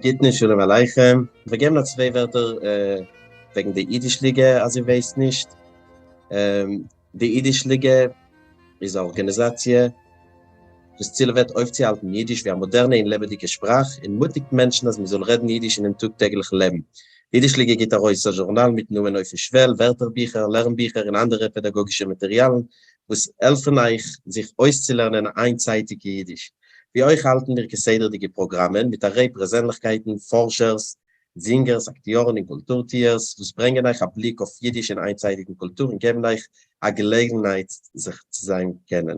גוטן שלום עליכם, כ'וועל געבן א צוויי ווערטער וועגן די אידיש ליגע אז איר ווייסט נישט, די אידיש ליגע איז א ארגאניזאציע וואס צילעוועט אויפצוהאלטן אידיש ווי א מאדערנע און לעבעדיגע שפראך און מוטיגט מענטשן אז מען זאל רעדן אידיש אינעם טאג טעגליכן לעבן. די אידיש ליגע גיבט ארויס א זשורנאל מיטן נאמען אויפן שוועל, ווערטערביכער, לערנביכער און אנדערע פעדאגאגישע מאטעריאלן וואס העלפן אייך זיך אויסצולערנען היינטצייטיגע אידיש. ווי אויך האלטן מיר כסדר'דיגע פראגראמען מיט א ריי פרעזענליכקייטן, פארשערס, זינגערס, אקטיארן און קולטור טוערס, וואס ברענגען אייך א בליק אויף אידיש און היינטצייטיגן קולטור און געבן אייך א געלעגנהייט זיך צו זיין קענען.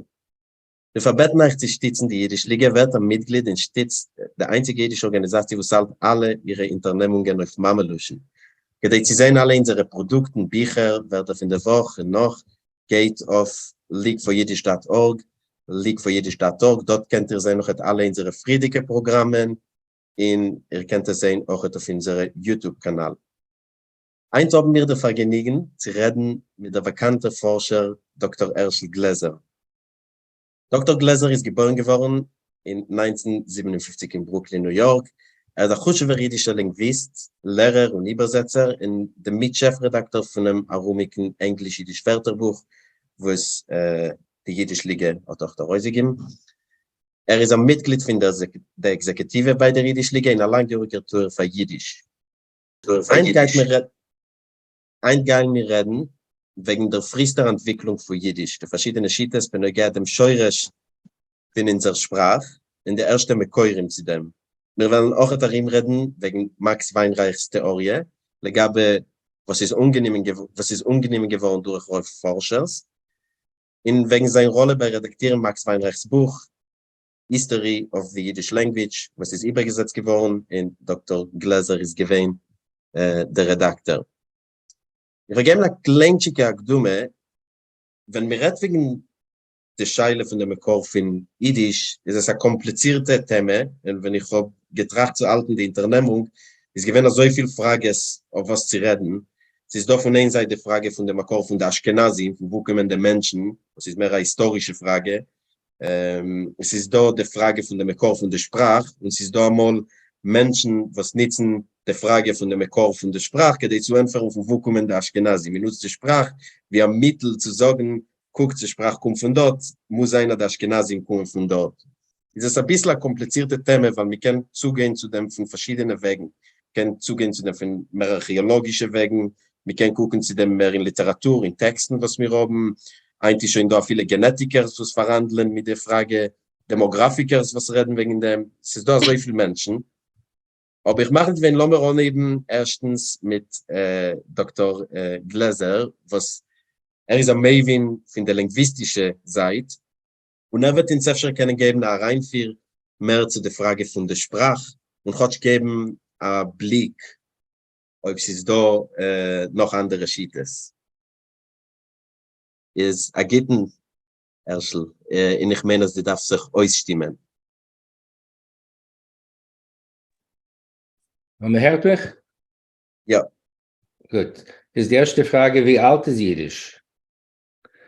מיר פארבעטן אייך צו שטיצן די אידיש ליגע, ווערט א מיטגליד און שטיצט די איינציגע אידישע ארגאניזאציע וואס האלט אלע אירע אונטערנעמונגען אויף מאמע לשון. כדי צו זען אלע אונזערע פראדוקטן, ביכער, ווערטער פון די וואך און נאך, גייט אויף leagueforyiddish dot org, leagueforyiddish dot org, דארט קענט איר זען אויכעט אלע אונזערע פריערדיגע פראגראמען, און איר קענט עס זען אויכעט אויף אונזערע YouTube קאנאל. היינט האבן מיר די פארגעניגן צו רעדן מיט דער באקאנטער פארשער דאקטאר הערשל גלעזער. דאקטאר גלעזער איז געבוירן געווארן אין 1957 אין ברוקלין, ניו יארק. ער איז א חשוב'ער אידישער לינגוויסט, לערער און איבערזעצער, און דער מיט-שעף-רעדאקטאר פונעם ארומיקן ענגליש-אידיש ווערטערבוך וואס די אידיש ליגע האט אויך ארויסגעגעבן. ער איז א מיטגליד פון דער עקזעקוטיווע ביי דער אידיש ליגע און א לאנגיאריגער טוער פאר אידיש. היינט גייען מיר רעדן וועגן דער פריסטער אנטוויקלונג פון אידיש, די פארשידענע שיטות בנוגע דעם שורש פון אונזער שפראך און די ערשטע מקורים צו דעם. מיר וועלן אויכעט ארומרעדן וועגן מאקס וויינרייך'ס טעאריע לגבי וואס איז אנגענומען געווארן דורך רוב פארשערס, און וועגן זיין ראלע ביי רעדאקטירן מאקס וויינרייך'ס בוך History of the Yiddish Language וואס איז איבערגעזעצט געווארן און דאקטאר גלעזער איז געווען דער רעדאקטאר. איך וועל געבן א קליינטשיקע הקדמה, ווען מען רעדט וועגן די שאלה פון די מקור פון אידיש איז עס א קאמפליצירטע טעמע, און ווען איך האב געטראכט צו האלטן די אונטערנעמונג איז געווען אזויפיל פראגעס אויף וואס צו רעדן, ס'איז דא פון איין זייט די פראגע פון די מקור פון די אשכנזים, פון וואו קומען די מענטשן, וואס איז מער א היסטארישע פראגע, עס איז דא די פראגע פון די מקור פון די שפראך, און ס'איז דא אמאל מענטשן וואס נוצן די פראגע פון די מקור פון די שפראך כדי צו ענטפערן פון וואו קומען די אשכנזים, מען נוצט די שפראך ווי א מיטל צו זאגן קוקט די שפראך קומט פון דארט, מוז זיין אז די אשכנזים קומען פון דארט. איז עס אביסל א קאמפליצירטע טעמע ווייל מען קען צוגיין צו דעם פון פארשידענע וועגן, מען קען צוגיין צו דעם פון מער ארכעאלאגישע וועגן, מען קען קוקן צו דעם מער אין ליטעראטור, אין טעקסטן וואס מיר האבן, היינט איז שוין דא אפילו גענעטיקערס וואס פארהאנדלען מיט די פראגע, דעמאגראפיקערס וואס רעדן וועגן דעם, ס'איז דא אזויפיל מענטשן. אבער איך מחליט געווען לאמיר אנהייבן ערשטנס מיט דאקטאר גלעזער וואס ער איז א מבין פון די לינגוויסטישע זייט, און ער וועט אונז אפשר קענען געבן א אריינפיר מער צו די פראגע פון די שפראך, און כאטש געבן א בליק אויב ס'איז דא נאך אנדערע שיטות. איז א גוטן, הערשל, און איך מיין אז דו דארפסט זיך אויסשטימען. מען הערט מיך? יא. גוט. איז די ערשטע פראגע, ווי אלט איז אידיש?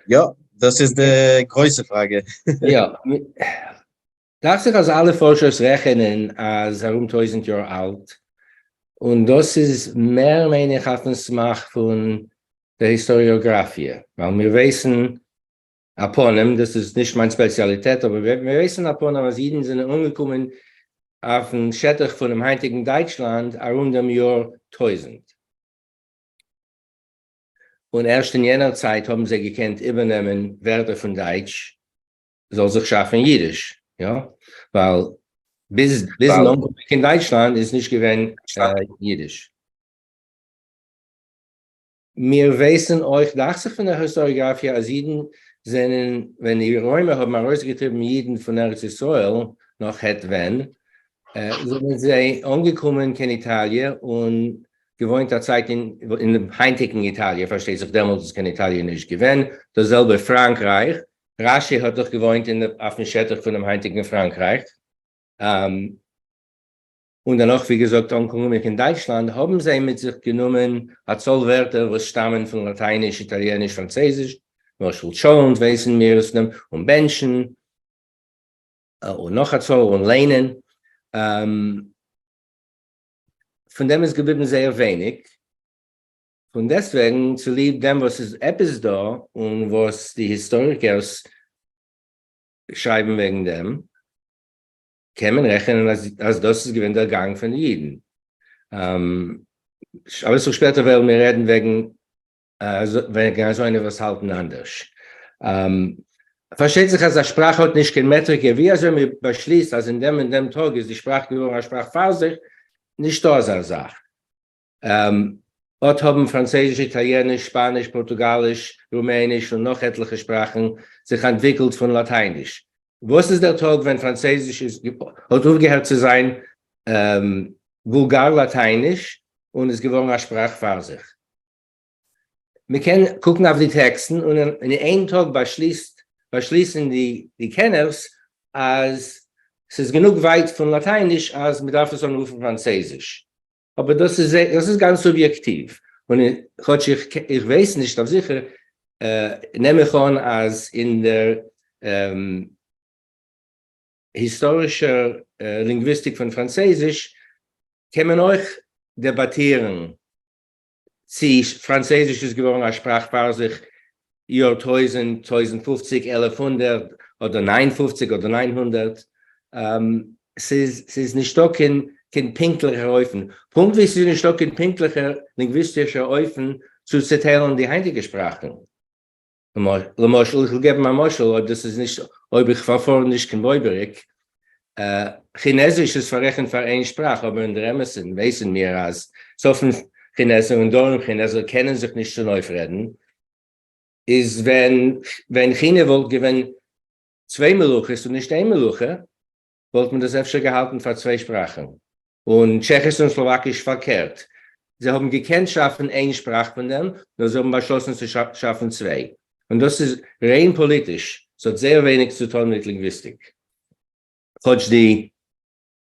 יא, דאס איז די גרויסע פראגע. יא. דאכט זיך אז אלע פארשערס רעכענען אז ארום 1000 יאר אלט, און דאס איז מער מיין איך אויפן סמך פון די היסטאריאגראפיע, ווייל מיר ווייסן א פנים, דאס איז נישט מיין ספעציאליטעט, אבער מיר ווייסן א פנים אז אידן זענען אנגעקומען אויפן שטח פונעם היינטיגן דייטשלאנד ארום דעם יאר 1000. און ערשט אין יענער צייט האבן זיי געקענט איבערנעמען ווערטער פון דייטש זאל זיך שאפן אידיש, יא, ווייל ביז ביזן אנקומען קיין דייטשלאנד איז נישט געווען אידיש. מיר ווייסן אויך, דאכט זיך פון דער היסטאריאגראפיע, אז אידן זענען, ווען די רוימער האבן ארויסגעטריבן אידן פון ארץ ישראל, נאך העט ווען, זענען זיי אנגעקומען קיין איטאליע און געוואוינט א צייט אין דעם היינטיגן איטאליע, פארשטייט זיך דעמאלט איז קיין איטאליע נישט געווען, דאס זעלבע פראנקרייך, רש"י האט דאך געוואוינט אויפן שטח פונעם היינטיגן פראנקרייך. און דערנאך ווי געזאגט אנקומענדיג אין דייטשלאנד האבן זיי מיט זיך גענומען א צאל ווערטער וואס שטאמען פון לאטייניש, איטאליעניש, פראנצויזיש, למשל טשולנט ווייסן מיר עס פון דעם, און בענטשן, און נאך א צאל, און ליינען. פון דעם איז געבליבן זייער ווייניג, פון דעסטוועגן צוליב דעם וואס ס'איז עפעס דא און וואס די היסטאריקערס שרייבן וועגן דעם, קען מען רעכענען אז דאס איז געווען דער גאנג פון די אידן. אביסל שפעטער וועלן מיר רעדן וועגן וועגן אזוינע וואס האלטן אנדערש. פארשטייט זיך אז א שפראך האט נישט קיין מעטריקע ווי אזוי מען באשליסט אז אין דעם און דעם טאג איז די שפראך געווארן א שפראך פאר זיך, נישטא אזא זאך. אט האבן פראנצויזיש, איטאליעניש, שפאניש, פארטוגאליש, רומעניש און נאך עטליכע שפראכן זיך אנטוויקלט פון לאטייניש. וואס איז דער טאג ווען פראנצויזיש איז האט אויפגעהערט צו זיין וואולגאר לאטייניש און איז געווארן א שפראך פאר זיך? מען קען קוקן אויף די טעקסטן און אין איין טאג באשליסט באשליסן די די קענערס אז ס'איז גענוג ווייט פון לאטייניש אז מען דארף עס אנרופן פראנצויזיש. אבער דאס איז דאס איז גאנץ סוביעקטיוו, און כאטש איך איך ווייס נישט אויף זיכער, נעם איך אן אז אין דער היסטארישער לינגוויסטיק פון פראנצייזיש קען מען אויך דעבאטירן צי פראנצייזיש איז געווארן א שפראך פאר זיך יאר טויזנט, 1050, 1100, אדער 59 אדער 900. ס'איז ס'איז נישטא קיין קיין פונקטליכער אופן, פונקט ווי ס'איז נישטא קיין פונקטליכער לינגוויסטישער אופן צו צעטיילן די היינטיגע שפראכן. למשל, איך וועל געבן א משל, אויב דאס איז נישט, אויב איך פארפאר נישט קיין בויבעריק, כינעזיש איז פאררעכנט פאר איין שפראך, אבער אין דער אמת'ן ווייסן מיר אז צפון כינעזער און דרום כינעזער קענען זיך נישט צונויפרעדן, איז ווען ווען כינע וואלט געווען צוויי מלוכות און נישט איין מלוכה, וואלט מען דאס אפשר געהאלטן פאר צוויי שפראכן, און טשעכיש און סלאוואקיש פארקערט, זיי האבן געקענט שאפן איין שפראך פון דעם, נאר זיי האבן באשלאסן צו שאפן צוויי, און דאס איז ריין פאליטיש, ס'האט זייער ווייניג צו טון מיט לינגוויסטיק. כאטש די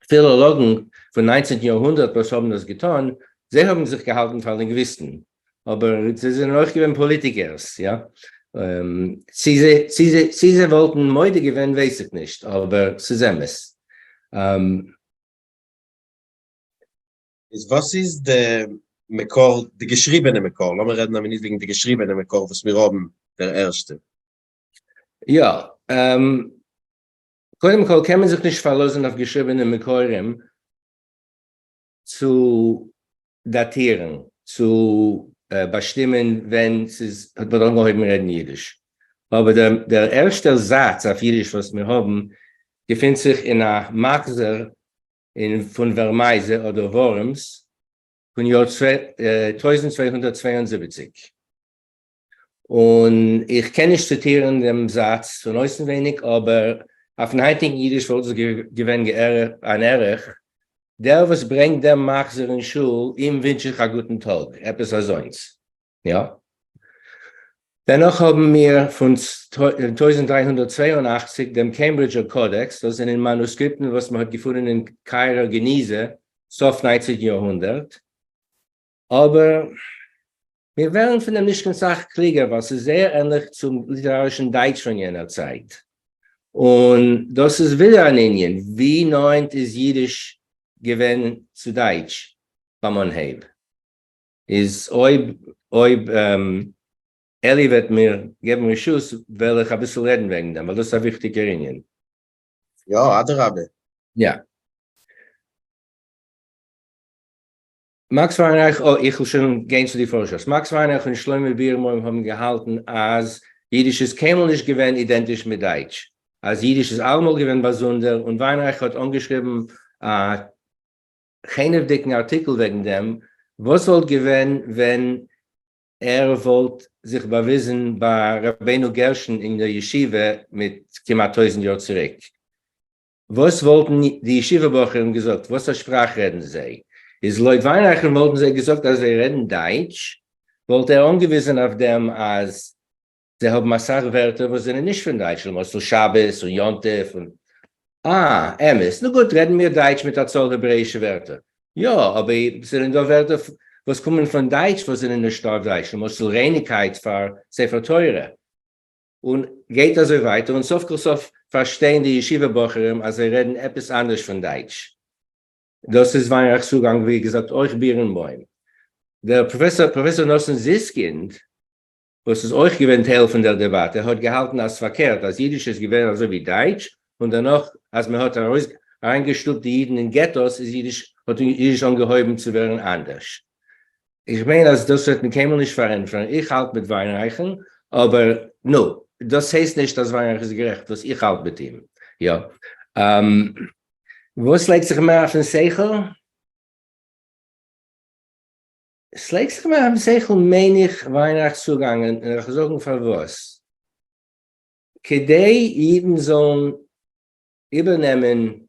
פילאלאגן פון ניינצנטן יארהונדערט וואס האבן דאס געטון, זיי האבן זיך געהאלטן פאר לינגוויסטן, אבער זיי זענען אויך געווען פאליטיקערס, יא. צי זיי וואלטן מודה געווען ווייס איך נישט, אבער ס'איז אמת. איז וואס איז די מקור, די געשריבענע מקור, לאמיר רעדן א מינוט וועגן די געשריבענע מקור וואס מיר האבן, דער ערשטע. יא, קודם כל קען מען זיך נישט פארלאזן אויף געשריבענע מקורים צו דאטירן, צו באשטימען ווען ס'איז האט מען אנגעהויבן רעדן אידיש. אבער דער דער ערשטער זאץ אויף אידיש וואס מיר האבן געפינט זיך אין א מחזור אין פון ווערמייזע אדער ווארמס פון יאר 1272. און איך קען נישט ציטירן דעם זאץ פון אויסנווייניג, אבער אויפן היינטיגן אידיש וואלט עס געווען אן ערך, דער וואס ברענגט דעם מחזור אין שול, אים ווינטש איך א גוטן טאג, עפעס אזוינס. יא. דערנאך האבן מיר פון 1382 דעם קעמברידזשער קאדעקס, דאס זענען מאנוסקריפטן וואס מען האט געפונען אין קאירא גניזה סוף ניינצנטן יארהונדערט, אבער מיר ווערן פון דעם נישט קיין סך קלוגער ווייל ס'איז זייער ענליך צום ליטערארישן דייטש פון יענער צייט, און דאס איז ווידער אן ענין, ווי נאענט איז אידיש געווען צו דייטש ביים אנהייב? איז אויב אויב אלי וועט מיר געבן רשות וועל איך אביסל רעדן וועגן דעם ווייל דאס איז א וויכטיגער ענין. יא, אדרבה. יא. מאקס וויינרייך, אה, איך וויל שוין גיין צו די פארשערס. מאקס וויינרייך און שלמה בירנבוים האבן געהאלטן אז אידיש איז קיינמאל נישט געווען אידענטיש מיט דייטש, אז אידיש איז אלעמאל געווען באזונדער, און וויינרייך האט אנגעשריבן א חנעוודיקן ארטיקל וועגן דעם, וואס וואלט געווען ווען ער וואלט זיך באוויזן ביי רבינו גרשון אין דער ישיבה מיט כמעט 1000 יאר צוריק? וואס וואלטן די ישיבה בחורים געזאגט? וואס א שפראך רעדן זיי? איז לויט וויינרייכן וואלטן זיי געזאגט אז זיי רעדן דייטש, וואלט ער אנגעוויזן אויף דעם אז זיי האבן אסאך ווערטער וואס זענען נישט פון דייטש, למשל שבת און יום טוב און. אה, אמת, נו גוט, רעדן מיר דייטש מיט א צאל העברעאישע ווערטער. יא, אבער ס'זענען דא ווערטער וואס קומען פון דייטש וואס זענען נישט אויף דייטש, למשל רייניגקייט פאר ספר תורה. און גייט אזוי ווייטער, און סוף כל סוף פארשטייען די ישיבה בחורים אז זיי רעדן עפעס אנדערש פון דייטש. דאס איז וויינרייך'ס צוגאנג, ווי געזאגט אויך בירנבוים. דער פראפעסאר פראפעסאר נתן זיסקינד וואס איז אויך געווען טייל פון דער דעבאטע האט געהאלטן אז פארקערט אז אידיש איז געווען אזוי ווי דייטש און דערנאך אז מען האט ארויס אריינגעשטופט די אידן אין געטאס איז אידיש האט אידיש אנגעהויבן צו ווערן אנדערש. איך מיין אז דאס וועט מען קיינמאל נישט פארענטפערן, איך האלט מיט וויינרייכן, אבער נו, דאס הייסט נישט אז וויינרייך איז גערעכט וואס איך האלט מיט אים, יא. וואס לייגט זיך מער אויפן שכל? ס'לייגט זיך מער אויפן שכל מיין איך וויינרייך'ס צוגאנג, און איך וועל זאגן פארוואס. כדי אידן זאלן איבערנעמען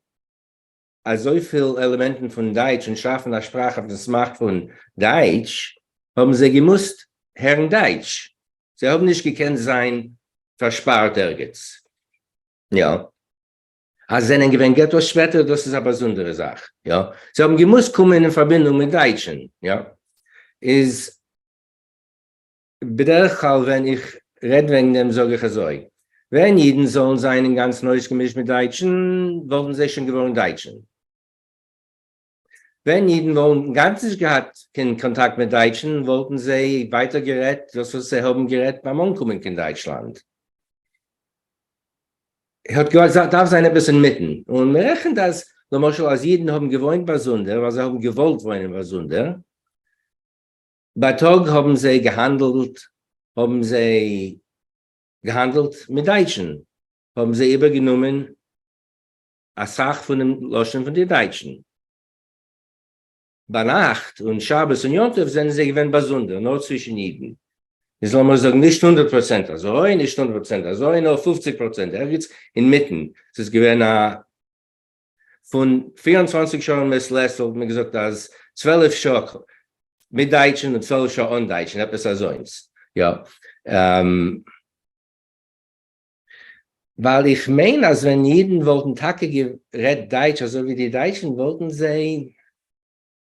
אזויפיל עלעמענטן פון דייטש און שאפן א שפראך אויפן סמך פון דייטש, האבן זיי געמוזט הערן דייטש, זיי האבן נישט געקענט זיין פארשפארט ערגעץ. יא. אז זענען געווען געטאס שפעטער דאס איז א באזונדערע זאך. יא. זיי האבן געמוזט קומען אין פארבינדונג מיט דייטשן. יא. איז בדרך כלל ווען איך רעד וועגן דעם זאג איך אזוי, ווען אידן זאלן זיין אינגאנצן אויסגעמישט מיט דייטשן וואלטן זיי שוין געווארן דייטשן. ווען אידן וואלטן אינגאנצן נישט געהאט קיין קאנטאקט מיט דייטשן וואלטן זיי ווייטער גערעדט דאס וואס זיי האבן גערעדט ביים אנקומען קיין דייטשלאנד. האט געדארפט זיין עפעס אינמיטן, און מען רעכנט אז למשל אז אידן האבן געוואוינט באזונדער ווייל זיי האבן געוואלט וואוינען באזונדער, בייטאג האבן זיי געהאנדלט, האבן זיי געהאנדלט מיט דייטשן, האבן זיי איבערגענומען אסאך פונעם לשון פון די דייטשן. ביינאכט און שבת און יום טוב זענען זיי געווען באזונדער, נאר צווישן אידן. איז לאמיר זאגן נישט 100% אזוי, נישט 100% אזוי, נאר 50%, ערגעץ אינמיטן. ס'איז געווען א פון 24 שעה אין מעת לעת וואלט מען געזאגט אז 12 שעה מיט דייטשן און 12 שעה אן דייטשן, עפעס אזוינס, יא. ווייל איך מיין אז ווען אידן וואלטן טאקע גערעדט דייטש אזוי ווי די דייטשן וואלטן זיי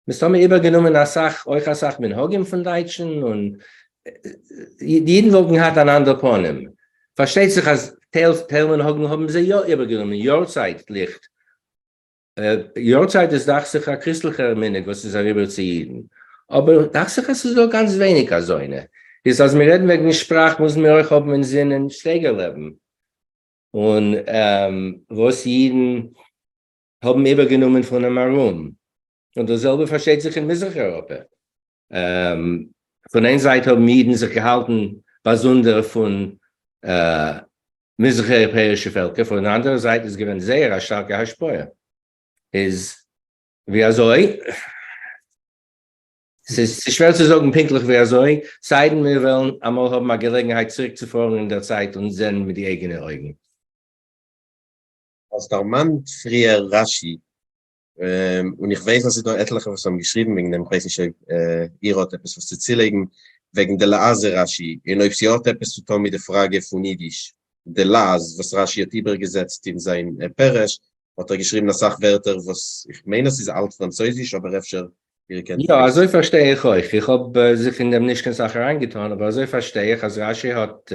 מסתמא איבערגענומען אסאך, אויך אסאך מנהגים פון דייטשן, און די אידן וואלטן געהאט אן אנדער פנים. פארשטייט זיך אז טייל טייל מנהגים האבן זיי יא איבערגענומען, יארצייט ליכט, יארצייט איז דאכט זיך א קריסטליכער מנהג וואס איז אריבער צו אידן, אבער דאכט זיך אז ס'איז דא גאנץ ווייניג אזוינע. איז אז מיר רעדן וועגן שפראך מוזן מיר אויך האבן אין זינען שטייגער לעבן, און וואס אידן האבן איבערגענומען פונעם ארום, און דאס זעלבע פארשטייט זיך אין מזרח אייראפע. פון איין זייט האבן אידן זיך געהאלטן באזונדער פון מזרח אייראפעאישע פעלקער, פון די אנדערע זייט איז געווען זייער א שטארקע השפעה. איז ווי אזוי? ס'איז שווער צו זאגן פונקטליך ווי אזוי, סיידן מיר וועלן אמאל האבן א געלעגנהייט צוריקצופארן אין דער צייט און זען מיט די אייגענע אויגן. האסט דערמאנט פריער רשי, און איך ווייס אז ס'איז דא עטליכע וואס האבן געשריבן וועגן דעם, איך ווייס נישט אויב איר האט עפעס וואס צו צולייגן וועגן די לעזער רשי, און אויב ס'האט עפעס צו טון מיט די פראגע פון אידיש, די לעז וואס רשי האט איבערגעזעצט אין זיין פירוש, האט ער געשריבן אסאך ווערטער וואס איך מיין אז ס'איז אלט פראנצויזיש, אבער אפשר איר קענט. יא, אזוי פארשטיי איך אויך, איך האב זיך אין דעם נישט קיין סאך אריינגעטון, אבער אזוי פארשטיי איך אז רשי האט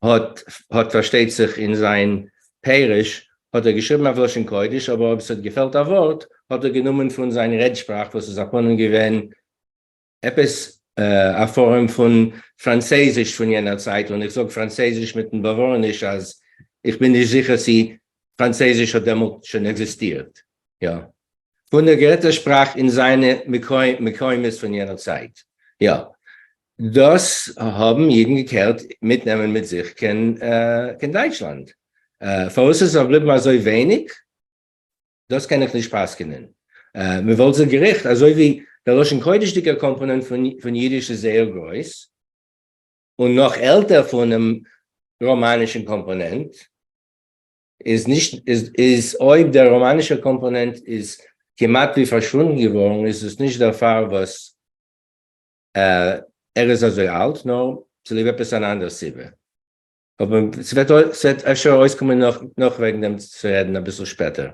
האט האט פארשטייט זיך אין זיין פירוש האט ער געשריבן אויף לשון קודש, אבער אויב ס'האט געפעלט א ווארט האט ער גענומען פון זיין רעדשפראך וואס איז אפנים געווען עפעס א פארעם פון פראנצעזיש פון יענער צייט, און איך זאג פראנצעזיש מיטן באווארעניש אז איך בין נישט זיכער צי פראנצעזיש האט דעמאלט שוין עקזיסטירט, יא. פון דער גערעדטער שפראך אין זיינע מקומות פון יענער צייט, יא. דאס האבן אידן געקערט מיטנעמען מיט זיך קיין דייטשלאנד. פארוואס איז עס פארבליבן אזוי ווייניג? דאס קען איך נישט פסק'נען. מען וואלט זיך געריכט, אזוי ווי דער לשון קודש'דיגער קאמפאנענט פון אידיש איז זייער גרויס, און נאך עלטער פונעם ראמאנישן קאמפאנענט, איז נישט איז אויב דער ראמאנישער קאמפאנענט איז כמעט ווי פארשוואונדן געווארן, איז עס נישט דערפאר וואס ער איז אזוי אלט, נאר צוליב עפעס אן אנדער סיבה. אבער ס'וועט ס'וועט אפשר אויסקומען נאך נאך וועגן דעם צו רעדן אביסל שפעטער.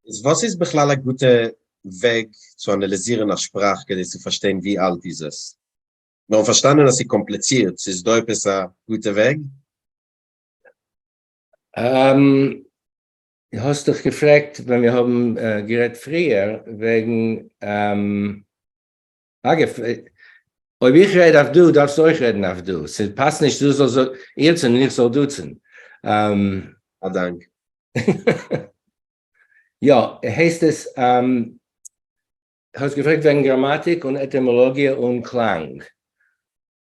איז וואס איז בכלל א גוטע וועג צו אנאליזירן א שפראך כדי צו פארשטיין ווי אלט איז עס? מיר האבן פארשטאנען אז ס'איז קאמפליצירט, ס'איז דא עפעס א גוטע וועג? האסט דאך געפרעגט ווען מיר האבן גערעדט פריער וועגן, אגב, אויב איך רעד אויף דו דארפסטו אויך רעדן אויף דו, ס'פאסט נישט דו זאלסט אירצן און איך זאל דוצן. א דאנק. יא, הייסט עס, האסט געפרעגט וועגן גראמאטיק און עטימאלאגיע און קלאנג.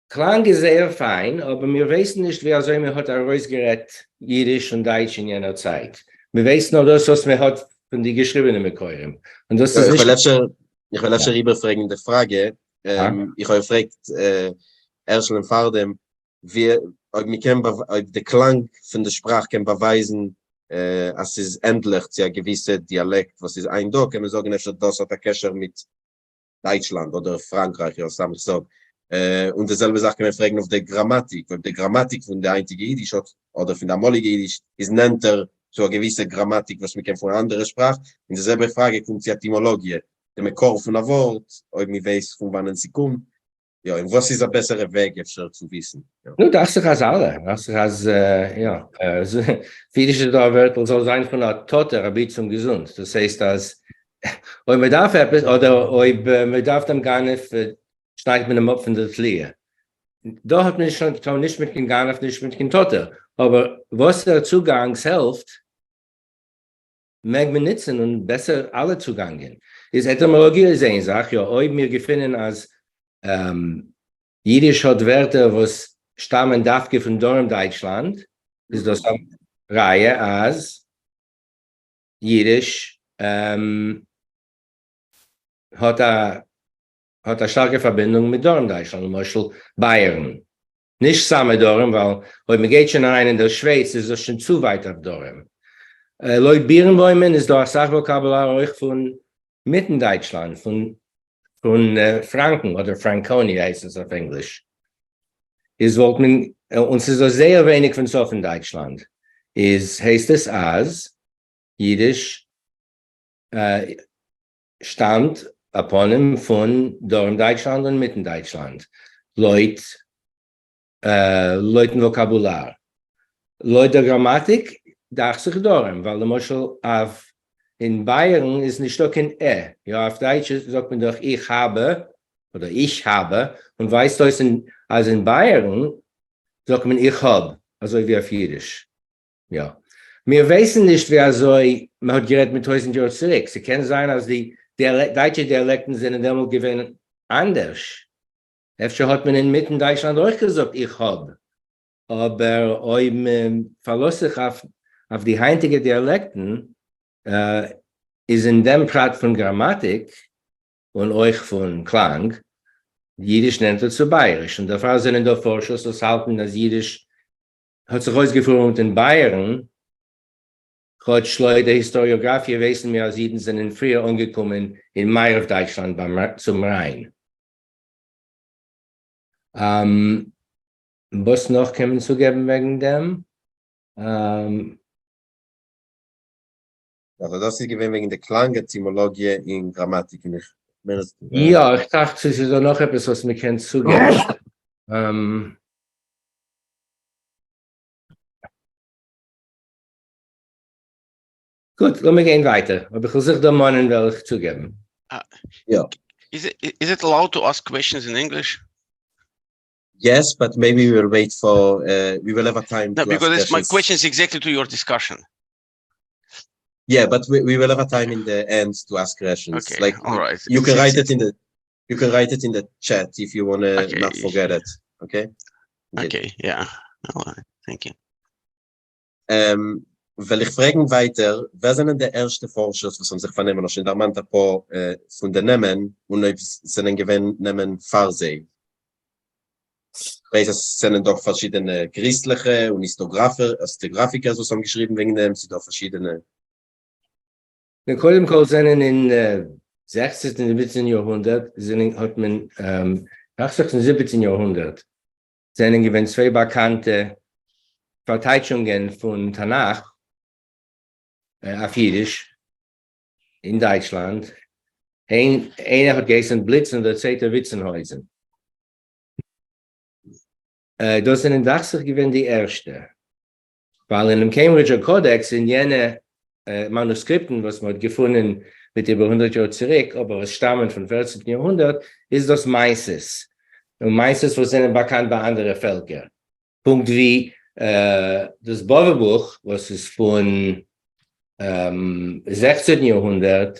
קלאנג איז זייער פיין, אבער מיר ווייסן נישט ווי אזוי מען האט ארויסגערעדט אידיש און דייטש אין יענער צייט. מען ווייסט נאר דאס וואס מען האט פון די געשריבענע מקורים, און דאס איז נישט. איך וועל אפשר איבערפרעגן די פראגע. איך האב געפרעגט הערשל'ן פארדעם, ווי אויב מען קען אויב די קלאנג פון די שפראך קען באווייזן אז ס'איז ענדליך צו א געוויסע דיאלעקט וואס איז איין דא, קען מען זאגן אפשר דאס האט א קשר מיט דייטשלאנד אדער פראנקרייך, יא סתם איך זאג, און די זעלבע זאך קען מען פרעגן אויף די גראמאטיק, אויב די גראמאטיק פון די היינטיגע אידיש האט, אדער פון די אמאליגע אידיש, איז נענטער צו א געוויסע גראמאטיק וואס מען קען פון א אנדערע שפראך, און די זעלבע פראגע קומט צו עטימאלאגיע, די מקור פון א ווארט, אויב מען ווייסט פון וואנען ס'קומט, יא, און וואס איז א בעסערע וועג אפשר צו וויסן? נו, דאכט זיך אז אלע, דאכט זיך אז יא, אויף אידיש איז דא א ווערטל זאל זיין פון א טאטער אבי צום געזונט, דאס הייסט אז אויב מען דארף עפעס אדער אויב מען דארף דעם גנב שניידט מען אים אפ פון די תליה, דא האט מען נישט קיין נישט מיט קיין גנב נישט מיט קיין טאטער, אבער וואסערע צוגאנג ס'העלפט מעג מען נוצן און בעסער אלע צוגאנגען. איז עטימאלאגיע איז איין זאך, יא אויב מיר געפינען אז אידיש האט ווערטער וואס שטאמען דווקא פון דרום דייטשלאנד איז דאס א ראיה אז אידיש האט א האט א שטארקע פארבינדונג מיט דרום דייטשלאנד, למשל בייערן. נישט סאמע דרום, ווייל אויב מען גייט שוין אריין אין דער שווייץ איז דאס שוין צו ווייט אויף דרום. לויט בירנבוימען איז דא אסאך וואקאבולאר אויך פון מיטן דייטשלאנד, פון פון פראנקן אדער פראנקאניע הייסט עס אויף ענגליש. איז וואלט מען, און ס'איז דא זייער ווייניג פון צפון דייטשלאנד, איז הייסט עס אז אידיש שטאמט א פנים פון דרום דייטשלאנד און מיטן דייטשלאנד לויט לויטן וואקאבולאר. לויט דער גראמאטיק דאכט זיך דרום, ווייל למשל אויף אין בייערן איז נישטא קיין ע, יא אויף דייטש זאגט מען דאך איך האבע אדער איך האבע, און ווייזט אויס אז אין בייערן זאגט מען איך האב, אזוי ווי אויף אידיש. יא. מיר ווייסן נישט ווי אזוי מען האט גערעדט מיט טויזענט יאר צוריק, ס'קען זיין אז די דייטשע דיאלעקטן זענען דעמאלט געווען אנדערש, אפשר האט מען אינמיטן דייטשלאנד אויך געזאגט איך האב, אבער אויב מען פארלאזט זיך אויף די היינטיגע דיאלעקטן איז אין דעם פרט פון גראמאטיק און אויך פון קלאנג, אידיש נענטער צו בייעריש, און דערפאר זענען דא פארשערס וואס האלטן אז אידיש האט זיך אויסגעפורעמט אין בייערן, כאטש לויט די היסטאריאגראפיע ווייסן מיר אז אידן זענען פריער אנגעקומען אין מערב דייטשלאנד צום ריין. וואס נאך קען מען צוגעבן וועגן דעם? אבער דאס איז געווען וועגן די קלאנג עטימאלאגיע און גראמאטיק און איך מיין אז. יא, איך טראכט צו ס'איז דא נאך עפעס וואס מ'קען צוגעבן. גוט, לאמיר גיין ווייטער, אויב איך וועל זיך דערמאנען וועל איך צוגעבן. יא. Is it allowed to ask questions in English? Yes, but maybe we will wait for, we will have a time to ask questions. No, because my question is exactly to your discussion. Yeah, but we will have a time in the end to ask questions. Okay, like, all right. You can write it in the, you can write it in the chat if you want to Okay. not forget it. Okay? Okay, yeah. All right, thank you. וועל איך פרעגן ווייטער, ווער זענען די ערשטע פארשערס וואס האבן זיך פארנומען, האסט שוין דערמאנט אפאר פון די נעמען, און אויב זענען געווען נעמען פאר זיי? כ'ווייס אז ס'זענען דא פארשידענע קריסטליכע און היסטאגראפיקערס וואס האבן געשריבן וועגן דעם, ס'איז דא פארשידענע. נו, קודם כל זענען אין זעכצנטן און זיבעצנטן יארהונדערט זענען האט מען, דאכט זיך אין זיבעצן יארהונדערט זענען געווען צוויי באקאנטע פארטייטשונגען פון תנך אויף אידיש אין דייטשלאנד, איינער האט געהייסן בליץ און דער צווייטער וויצנהויזן. דאס זענען דאכט זיך געווען די ערשטע, ווייל אינעם קעמברידזשער קאדעקס אין יענע. מאנוסקריפטן וואס מען האט געפונען מיט איבער 100 יאר צוריק, אבער וואס שטאמען פון פערצנטן יארהונדערט, איז דאס מעשות, און מעשות וואס זענען באקאנט ביי אנדערע פעלקער, פונקט ווי דאס בבא בוך וואס איז פון זעכצנטן יארהונדערט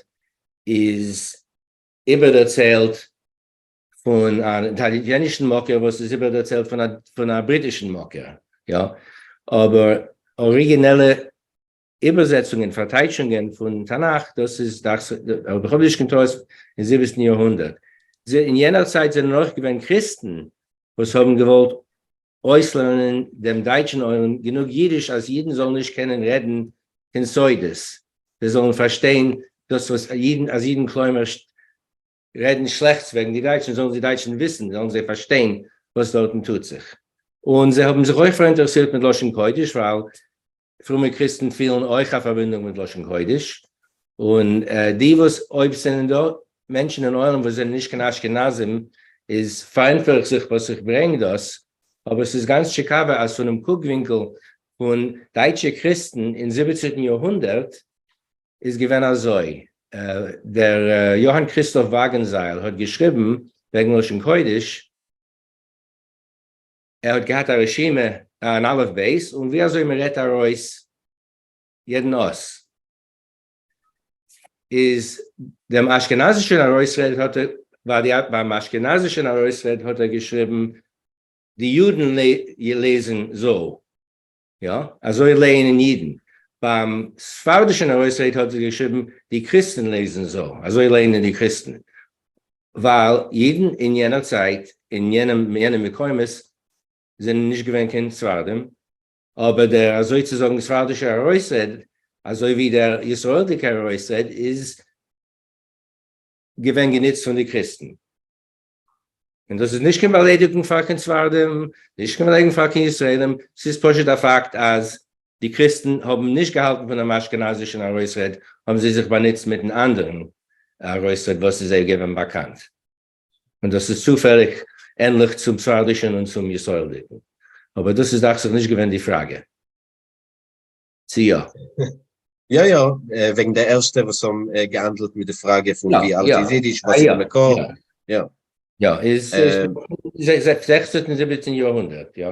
איז איבערדערציילט פון אן איטאליענישן מקור וואס איז איבערדערציילט פון א בריטישן מקור, יא, אבער אריגינעלע איבערזעצונגען, פארטייטשונגען פון תנך, דאס איז דאכט זיך, אויב איך האב נישט קיין טעות, אין זיבעצנטן יארהונדערט. אין יענער צייט זענען אויך געווען קריסטן וואס האבן געוואלט אויסלערנען דעם דייטשן עולם גענוג אידיש אז אידן זאלן נישט קענען רעדן קיין סודות, זיי זאלן פארשטיין דאס וואס אידן, אז אידן כלומר'שט רעדן שלעכטס וועגן די דייטשן, זאלן די דייטשן וויסן, זאלן זיי פארשטיין וואס דארטן טוט זיך. און זיי האבן זיך אויך פאראינטערעסירט מיט לשון קודש, ווייל פרומע קריסטן פילן אויך א פארבינדונג מיט לשון קודש, און די וואס אויב ס'זענען דא מענטשן אין עולם וואס זענען נישט קיין אשכנזים, איז פארענטפער איך זיך וואס איך ברענג דאס, אבער ס'איז גאנץ טשיקאווע אז פונעם קוק ווינקל פון דייטשע קריסטן אין זיבעצנטן יארהונדערט איז געווען אזוי, דער יאהאן קריסטאף וואגענזייל האט געשריבן וועגן לשון קודש, ער האט געהאט א רשימה, אן אלף בית, און ווי אזוי מען רעדט ארויס יעדן אות. איז דעם אשכנזישן ארויסרעד האט ער, ביים אשכנזישן ארויסרעד האט ער געשריבן די יודן לעזן זאו, יא, אזוי לייענען אידן. ביים ספרדישן ארויסרעד האט ער געשריבן די קריסטן לעזן זאו, אזוי לייענען די קריסטן. ווייל אידן אין יענער צייט אין יענע מקומות זענען נישט געווען קיין ספרדים, אבער דער אזוי צו זאגן ספרדישער ארויסרעד, אזוי ווי דער ישראל'דיגער ארויסרעד, איז געווען גענוצט פון די קריסטן. און דאס איז נישט קיין באליידיגונג פאר קיין ספרדים, נישט קיין באליידיגונג פאר קיין ישראלים, ס'איז פשוט א פאקט אז די קריסטן האבן נישט געהאלטן פון דעם אשכנזישן ארויסרעד, האבן זיי זיך באנוצט מיטן אנדערן ארויסרעד וואס איז זיי געווען באקאנט. און דאס איז צופעליג ענליך צום ספרדישן און צום ישראל'דיגן. אבער דאס איז דאכט זיך נישט געווען די פראגע. צו יא? יא יא, וועגן די ערשטע וואס האבן געהאנדלט מיט די פראגע פון ווי אלט איז אידיש, וואס איז די מקור, יא. יא, איז זעכצנטן זיבעצנטן יארהונדערט, יא.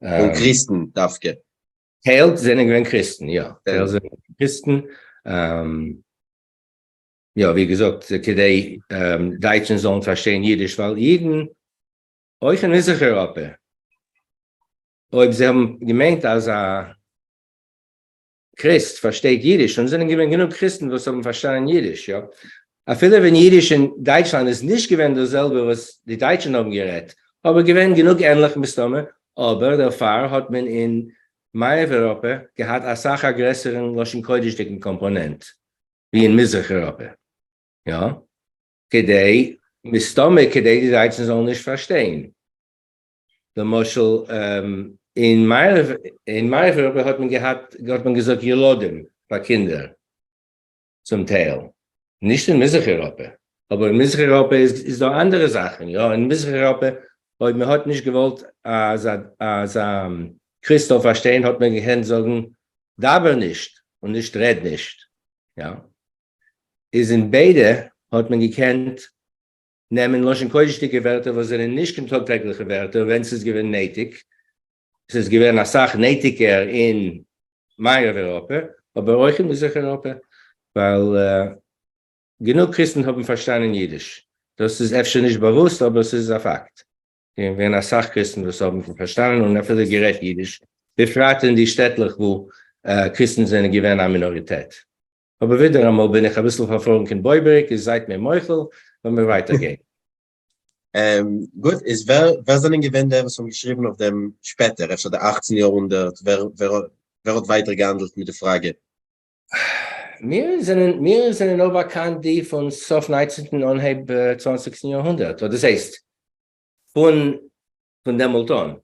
און קריסטן דווקא. טייל זענען געווען קריסטן, יא. טייל זענען געווען קריסטן. יא, ווי געזאגט, כדי דייטשן זאלן פארשטיין אידיש, ווייל אידן, אויך אין מזרח אייראפע, אויב זיי האבן געמיינט אז א קריסט פארשטייט אידיש, און עס זענען געווען גענוג קריסטן וואס האבן פארשטאנען אידיש, יא, אפילו ווען אידיש אין דייטשלאנד איז נישט געווען דאס זעלבע וואס די דייטשן האבן גערעדט, אבער געווען גענוג ענליך מסתמא, אבער דערפאר האט מען אין מערב אייראפע געהאט אסאך א גרעסערן לשון קודש'דיגן קאמפאנענט ווי אין מזרח אייראפע, יא, כדי, מסתמא כדי די דייטשן זאלן נישט פארשטיין. למשל אין מערב אין מערב אייראפע האט מען געהאט האט מען געזאגט ילדים פאר קינדער צום טייל, נישט אין מזרח אייראפע, אבער אין מזרח אייראפע איז איז דא אנדערע זאכן, יא אין מזרח אייראפע אויב מען האט נישט געוואלט אז א אז א קריסט זאל פארשטיין האט מען געקענט זאגן דאבער נישט און נישט רעד נישט, יא איז אין ביידע האט מען געקענט נעמען לשון קודש'דיגע ווערטער וואס זענען נישט קיין טאג טעגליכע ווערטער ווען ס'איז געווען נעטיג, ס'איז געווען אסאך נעטיגער אין מערב אירופה, אבער אויך אין מזרח אירופה, ווייל גענוג קריסטן האבן פארשטאנען אידיש, דאס איז אפשר נישט באוואוסט אבער ס'איז א פאקט, געווען אסאך קריסטן וואס האבן פארשטאנען און אפילו גערעדט אידיש, בפרט אין די שטעטלעך וואו קריסטן זענען געווען א מינאריטעט. אבער ווידעראמאל בין איך אביסל פארפארן קיין בויבעריק, איז זייט מיר מוחל, לאמיר ווייטער גיין. גוט, איז ווער ווער זענען געווען די וואס האבן געשריבן אויף דעם שפעטער, אפשר די אכצן יארהונדערט, ווער ווער ווער האט ווייטער געהאנדלט מיט די פראגע? מיר זענען מיר זענען נאר באקאנט די פון סוף ניינצנטן אנהייב צוואנציגסטן יארהונדערט, אדער דאס הייסט פון פון דעמאלט אן.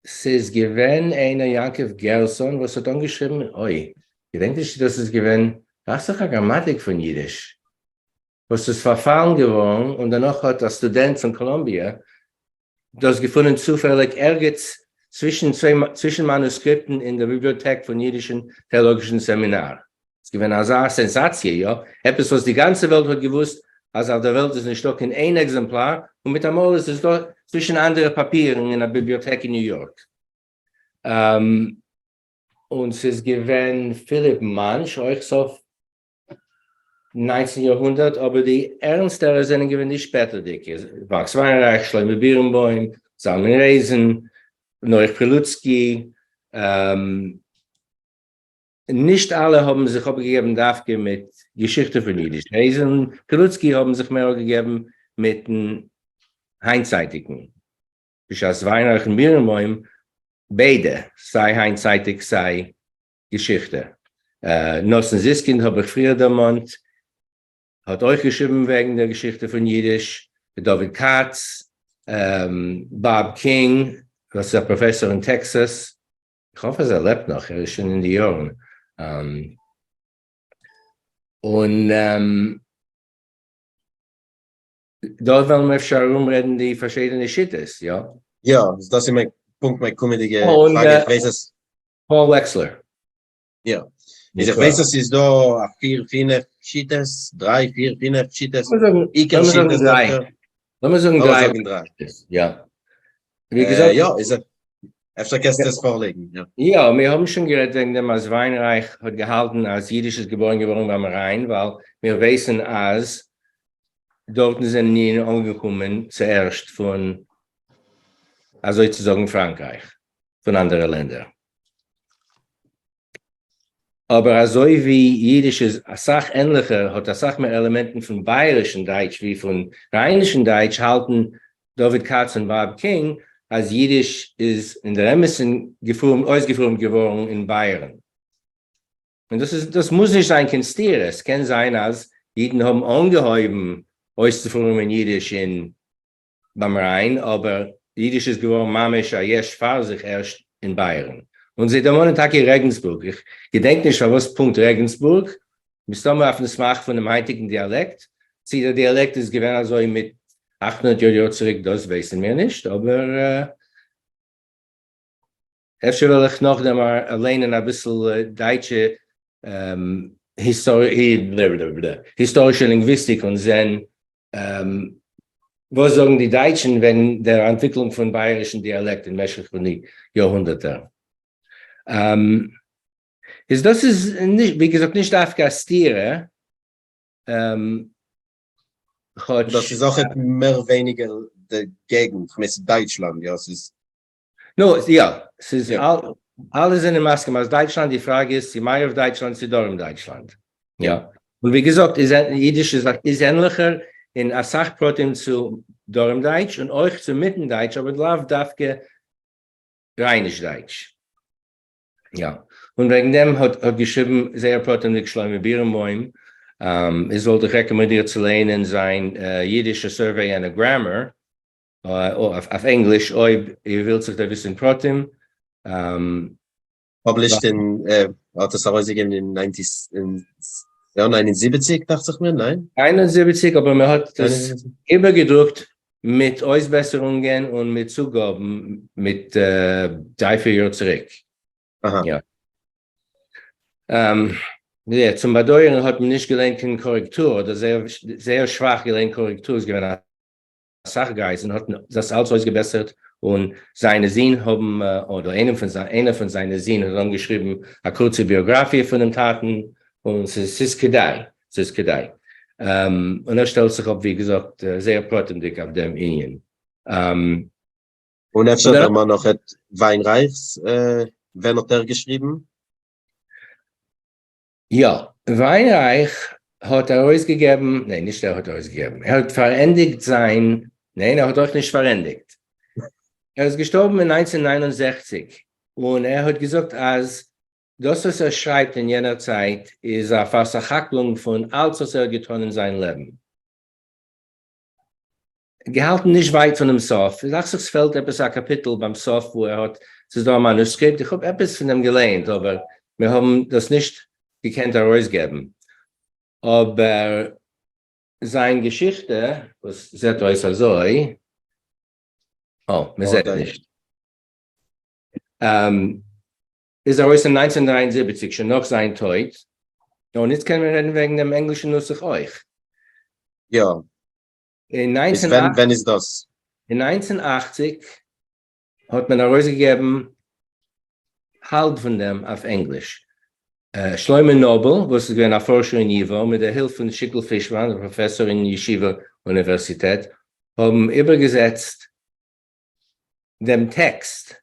ס'איז געווען איינער יעקב גערסאן וואס האט אנגעשריבן, אוי, געדענק נישט צו דאס איז געווען, דאכט זיך א גראמאטיק פון אידיש, וואס איז פארפאלן געווארן, און דערנאך האט א סטודענט פון קאלאמביע דאס געפונען צופעליג ערגעץ. צווישן צוויי צווישן מאנוסקריפטן אין דער ביבליאטעק פון אידישן טעאלאגישן סעמינאר. ס'איז געווען אזא סענסאציע, יא, עפעס וואס די גאנצע וועלט האט געוואוסט אז אויף דער וועלט איז נישטא קיין איין עקזעמפלאר, און מיטאמאל איז עס דא צווישן אנדערע פאפירן אין א ביבליאטעק אין ניו יארק. און ס'איז געווען פיליפ מאנש, אויך סוף 19 יארהונדערט, אבער די ערנסטערע זענען געווען די שפעטערדיגע, מאקס וויינרייך, שלמה בירנבוים, זלמן רייזען, נח פרילוצקי, נישט אלע האבן זיך אפגעגעבן דווקא מיט געשיכטע פון אידיש, רייזען און פרילוצקי האבן זיך מער אפגעגעבן מיטן היינטצייטיגן, בשעת וויינרייך און בירנבוים ביידע, סיי היינטצייטיג סיי געשיכטע. נתן זיסקינד האב איך פריער דערמאנט, האט אויך געשריבן וועגן דער געשיכטע פון אידיש, דוד קאץ, באב קינג וואס איז א פראפעסאר אין טעקסאס, איך האף אז ער לעבט נאך, ער איז שוין אין די יארן, און דא וועלן מיר אפשר ארומרעדן די פארשידענע שיטות, יא? יא, דאס איז מיין פונקט מיין קומענדיגע פראגע, איך ווייס אז. פאול וועקסלער. יא. איז איך ווייס אז ס'איז דא א פיר פינעף שיטות, דריי פיר פינעף שיטות, עיקר שיטות דארט. לאמיר זאגן דריי. לאמיר זאגן דריי. יא. ווי געזאגט. יא, איז אפשר קענסטו עס פארלייגן. יא. יא, מיר האבן שוין גערעדט וועגן דעם אז וויינרייך האט געהאלטן אז אידיש איז געבוירן געווארן ביים ריין, ווייל מיר ווייסן אז דארטן זענען אידן אנגעקומען צוערשט פון אזוי צו זאגן פראנקרייך. פון אנדערע לענדער. אבער אזוי ווי אידיש איז אסאך ענליכער, האט אסאך מער עלעמענטן פון בייערישן דייטש ווי פון ריינישן דייטש, האלטן דוד קאץ און באב קינג אז אידיש איז אין דער אמת'ן אויסגעפורעמט געווארן אין בייערן. און דאס איז, דאס מוז נישט זיין קיין סתירה, עס קען זיין אז אידן האבן אנגעהויבן אויסצופורעמען אידיש אין ביים ריין, אבער אידיש איז געווארן ממש א יש פאר זיך ערשט אין בייערן. און זיי דערמאנען טאקע רעגנסבורג, איך געדענק נישט פארוואס פונקט רעגנסבורג, מסתמא אויפן סמך פונעם היינטיגן דיאלעקט, צי דער דיאלעקט איז געווען אזוי מיט 800 יאר צוריק דאס ווייסן מיר נישט, אבער אפשר וועל איך נאכדעם ליינען אביסל דייטשע היסטארישע לינגוויסטיק און זען וואס זאגן די דייטשן וועגן דער אנטוויקלונג פון בייערישן דיאלעקט אין משך פון די יארהונדערטער. איז דאס איז ווי געזאגט נישט דווקא א סתירה, כאטש. דאס איז אויך מער ווייניגער די געגנט, כ'מיין ס'איז דייטשלאנד, יא? ס'איז. נו, יא, ס'איז אלע זענען מסכים אז דייטשלאנד, די פראגע איז צו מערב דייטשלאנד צו דרום דייטשלאנד. יא. און ווי געזאגט איז אידיש איז ענליכער אין אסאך פרטים צו דרום דייטש און אויך צו מיטן דייטש אבער לאו דווקא רייניש דייטש. יא. און וועגן דעם האט האט געשריבן זייער פרטימדיג שלמה בירנבוים, איז וואלט איך רעקאמענדירט צו לייענען זיין Yiddish a Survey and a Grammar, אויף ענגליש אויב איר ווילט זיך דערוויסן פרטים. Published אין, האט עס ארויסגעגעבן אין 79 דאכט זיך מיר, ניין? 71, אבער מען האט עס איבערגעדרוקט מיט אויסבעסערונגען און מיט צוגאבן מיט דריי פיר יאר צוריק. יא. יא, צום באדויערן האט מען נישט געליינט קיין קארעקטור, אדער זייער שוואך געליינט קארעקטור, איז געווען א אסאך גרייזן האט דאס אלץ אויסגעבעסערט און זיינע זין האבן אדער איינעם פון איינער פון זיינע זין האט אנגעשריבן א קורצע ביאגראפיע פונעם טאטן און ס'איז ס'איז כדאי ס'איז כדאי און ער שטעלט זיך אפ ווי געזאגט זייער פרטימדיג אויף דעם ענין. און אפשר דערמאן נאך את וויינרייך'ס ווען האט ער געשריבן? יא, וויינרייך האט ארויסגעגעבן, ניין נישט ער האט ארויסגעגעבן, ער האט פארענדיגט זיין, ניין ער האט אויך נישט פארענדיגט, ער איז געשטארבן אין 1969 און ער האט געזאגט אז דאס וואס ער שרייבט אין יענער צייט איז א פארסך-הכלונג פון אלץ וואס ער האט געטאן אין זיין לעבן. געהאלטן נישט ווייט פונעם סוף, דאכט זיך ס'פעלט עפעס א קאפיטל ביים סוף וואו ער האט, ס'איז דא א מאנוסקריפט, איך האב עפעס פון דעם געלייענט אבער מיר האבן דאס נישט געקענט ארויסגעבן, אבער זיין געשיכטע וואס זעט אויס אזוי, אה, מ'זעט נישט. איז ארויס אין 1973, שוין נאך זיין טויט, און איצט קען מען רעדן וועגן דעם ענגלישן נוסח אויך. יא. אין איז ווען ווען איז דאס? אין 1980 האט מען ארויסגעגעבן האלב פון דעם אויף ענגליש. שלמה נאבל, וואס איז געווען א פארשער אין ייווא, מיט דער הילף פון שיקל פישמאן, א פראפעסאר אין ישיבה אוניווערסיטעט, האבן איבערגעזעצט דעם טעקסט,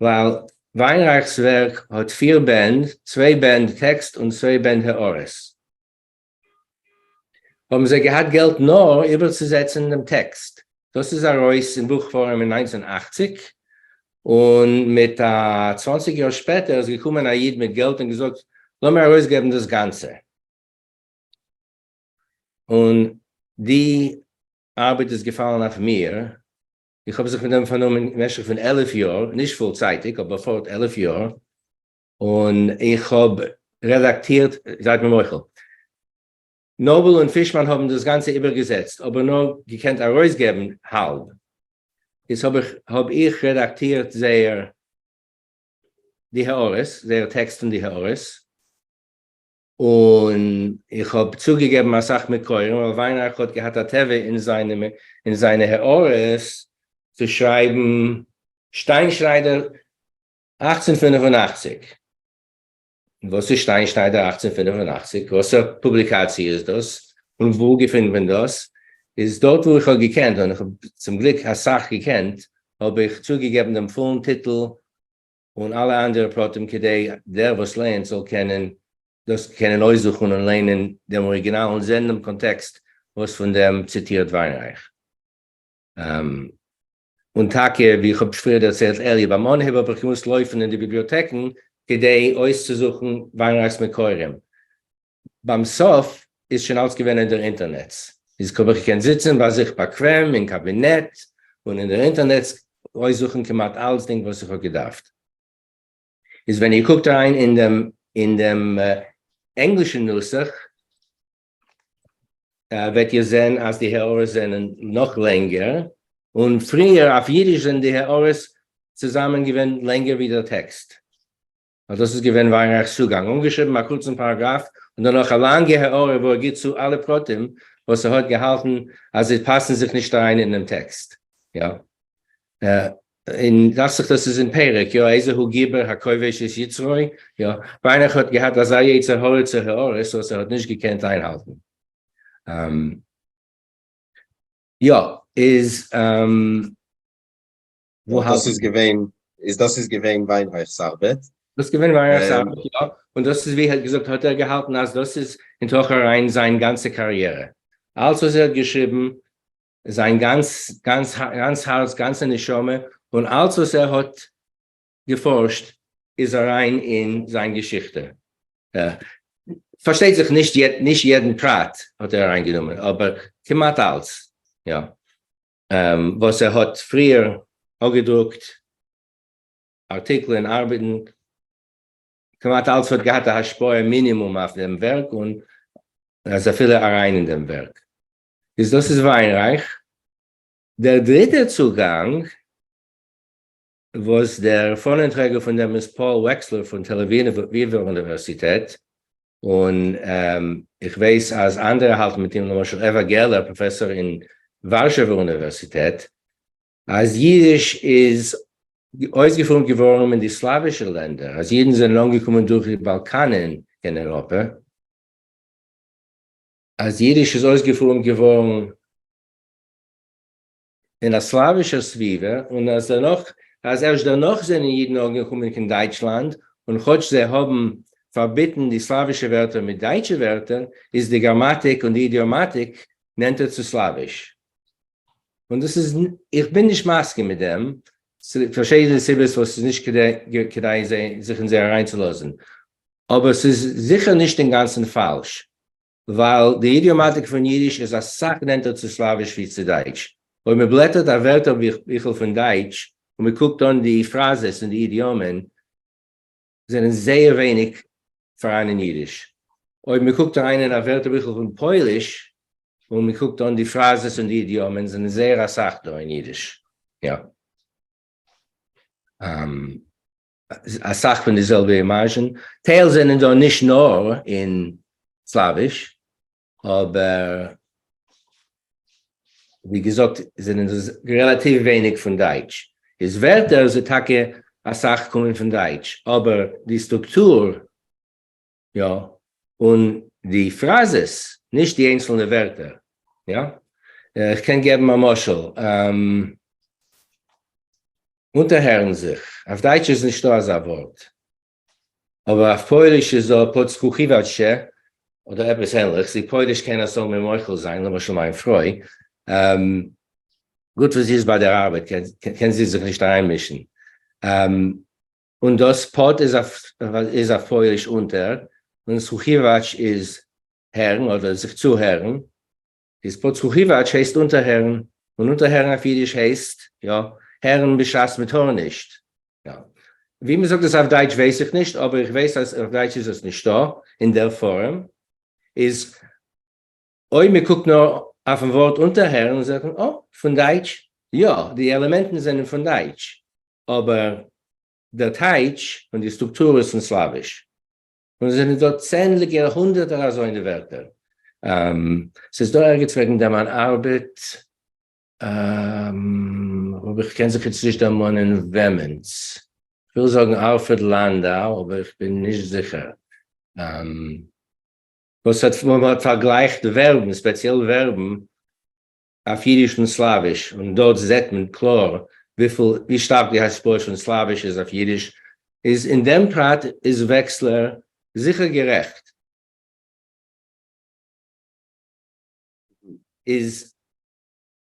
ווייל וויינרייך'ס ווערק האט פיר בענד, צוויי בענד טעקסט און צוויי בענד הערות. האבן זיי געהאט געלט נאר איבערצוזעצן דעם טעקסט. דאס איז ארויס אין בוך פארעם אין 1980, און מיט א 20 יאר שפעטער איז געקומען א איד מיט געלט און געזאגט לאמיר ארויסגעבן דאס גאנצע. און די ארבעט איז געפאלן אויף מיר, איך האב זיך מיט דעם פארנומען אין משך פון 11 יאר, נישט פולצייטיג אבער פארט 11 יאר, און איך האב רעדאקטירט, זייט מיר מוחל, נאבל און פישמאן האבן דאס גאנצע איבערגעזעצט אבער נאר געקענט ארויסגעבן האלב, איז האב איך האב איך רעדאקטירט זייער די הערות, זייער טעקסט און די הערות, און איך האב צוגעגעבן אסאך מקורים, ווייל וויינרייך האט געהאט א טבע אין זיינע אין זיינע הערות צו שרייבן שטיינשניידער 1885. וואס איז שטיינשניידער 1885? וואסער פובליקאציע איז דאס? און וואו געפינט מען דאס? איז דארט וואו איך האב געקענט, און איך האב צום גליק אסאך געקענט, האב איך צוגעגעבן דעם פולן טיטל און אלע אנדערע פרטים כדי דער וואס לייענט זאל קענען דאס קענען אויסזוכן און ליינען דעם אריגינאל און זען דעם קאנטעקסט וואס פון דעם ציטירט וויינרייך. און טאקע ווי איך האב פריער דערציילט אלי, ביים אנהייב האב איך געמוזט לויפן אין די ביבליאטעקן כדי אויסצוזוכן וויינרייך'ס מקורים, ביים סוף איז שוין אלץ געווען אין דער אינטערנעץ, איז האב איך געקענט זיצן ביי זיך באקוועם אין קאבינעט און אין דער אינטערנעץ אויסזוכן כמעט אלצדינג וואס איך האב געדארפט. איז ווען איר קוקט אריין אין דעם אין דעם ענגלישן נוסח וועט איר זען אז די הערות זענען נאך לענגער, און פריער אויף אידיש זענען די הערות צוזאמען געווען לענגער ווי דער טעקסט. ווייל דאס איז געווען וויינרייך'ס צוגאנג, אנגעשריבן א קורצן פאראגראף און דערנאך א לאנגע הערה וואו ער גיבט צו אלע פרטים וואס ער האט געהאלטן אז זיי פאסן זיך נישט אריין אינעם טעקסט. יא. און דאכט זיך דאס איז אין פרק, יא, איזהו גיבור הכובש את יצרו, יא, וויינרייך האט געהאט אזא יצר הרע צו הערות וואס ער האט נישט געקענט איינהאלטן. יא, איז וואו האלט דאס איז געווען, איז דאס איז געווען וויינרייך'ס ארבעט? דאס איז געווען וויינרייך'ס ארבעט, יא, און דאס איז ווי ער האט געזאגט האט ער געהאלטן אז דאס איז אין תוך אריין זיין גאנצע קאריערע, אלץ וואס ער האט געשריבן, זיין גאנץ גאנץ גאנץ הארץ, גאנצע נשמה, און אלץ וואס ער האט געפארשט איז אריין אין זיין געשיכטע. פארשטייט זיך נישט נישט יעדן פרט האט ער אריינגענומען, אבער כמעט אלץ, יא. וואס ער האט פריער אפגעדרוקט, ארטיקלען, ארבעטן, כמעט אלץ האט געהאט א השפעה מינימום אויף דעם ווערק און איז אפילו אריין אין דעם ווערק. איז דאס איז וויינרייך. דער דריטער צוגאנג, וואס דער פאנענטרעגער פון דעם איז פאול וועקסלער פון תל אביב'ער אוניווערסיטעט, און איך ווייס אז אנדערע האלטן מיט אים, למשל עווא געלער, פראפעסאר אין ווארשעווער אוניווערסיטעט, אז אידיש איז אויסגעפורעמט געווארן אין די סלאווישע לענדער, אז אידן זענען אנגעקומען דורך די באלקאנען קיין אייראפע, אז אידיש איז אויסגעפורעמט געווארן אין א סלאווישער סביבה, און אז דערנאך, אז ערשט דערנאך זענען אידן אנגעקומען קיין דייטשלאנד, און כאטש זיי האבן פארביטן די סלאווישע ווערטער מיט דייטשע ווערטער, איז די גראמאטיק און די אידיאמאטיק נענטער צו סלאוויש. און דאס איז, איך בין נישט מסכים מיט דעם, פארשידענע סיבות וואס איז נישט כדאי זיך אין זיי אריינצולאזן, אבער ס'איז זיכער נישט אינגאנצן פאלש. ווייל די אידיאמאטיק פון אידיש איז אסאך נענטער צו סלאוויש ווי צו דייטש. אויב מען בלעטערט א ווערטערביכל פון דייטש און מען קוקט אן די פראזעס און די אידיאמען, זענען זייער ווייניג פאראן אין אידיש. אויב מען קוקט אריין אין א ווערטערביכל פון פויליש און מען קוקט אן די פראזעס און די אידיאמען, זענען זייער אסאך דא אין אידיש. יא. אסאך פון די זעלבע אימאזשן, טייל זענען דא נישט נאר אין סלאוויש, אבער ווי געזאגט זענען דאס רעלאטיוו ווייניג פון דייטש, איז ווערטער זיי טאקע אסאך קומען פון דייטש, אבער די סטרוקטור יא, און די פראזעס, נישט די איינצלנע ווערטער, יא, איך קען געבן א משל, אונטערהערן זיך, אויף דייטש איז נישטא אזא ווארט, אבער אויף פויליש איז דא podsłuchiwać się אדער עפעס ענליכס, די פויליש קענער זאלן מיר מוחל זיין, למשל מיין פרוי, גוט וואס זי איז ביי דער ארבעט קען זי זיך נישט אריינמישן, און דאס pod איז אויף פויליש אונטער, און słuchiwać איז הערן אדער זיך צוהערן, איז podsłuchiwać הייסט אונטערהערן, און אונטערהערן אויף אידיש הייסט, יא, הערן בשעת מען טאר נישט. יא. ווי מען זאגט עס אויף דייטש ווייס איך נישט, אבער איך ווייס אז אויף דייטש איז עס נישטא אין דער פארעם. איז אויב מען קוקט נאר אויפן ווארט אונטערהערן זאגט מען, אה, פון דייטש. יא, די עלעמענטן זענען פון דייטש, אבער דער טייטש און די סטרוקטור איז פון סלאוויש. און עס זענען דא צענדליגער הונדערטער אזוינע ווערטער. ס'איז דא ערגעץ וועגן דעם אן ארבעט, אבער איך קען זיך איצט נישט דערמאנען וועמענס. כ'וויל זאגן אלפרעד לאנדאו, אבער איך בין נישט זיכער. וואס האט, וואו מ'האט פארגלייכט ווערבן, ספעציעל ווערבן, אויף אידיש און סלאוויש, און דארט זעט מען קלאר וויפיל ווי שטארק די השפעה פון סלאוויש איז אויף אידיש, איז אין דעם פרט איז וועקסלער זיכער גערעכט. איז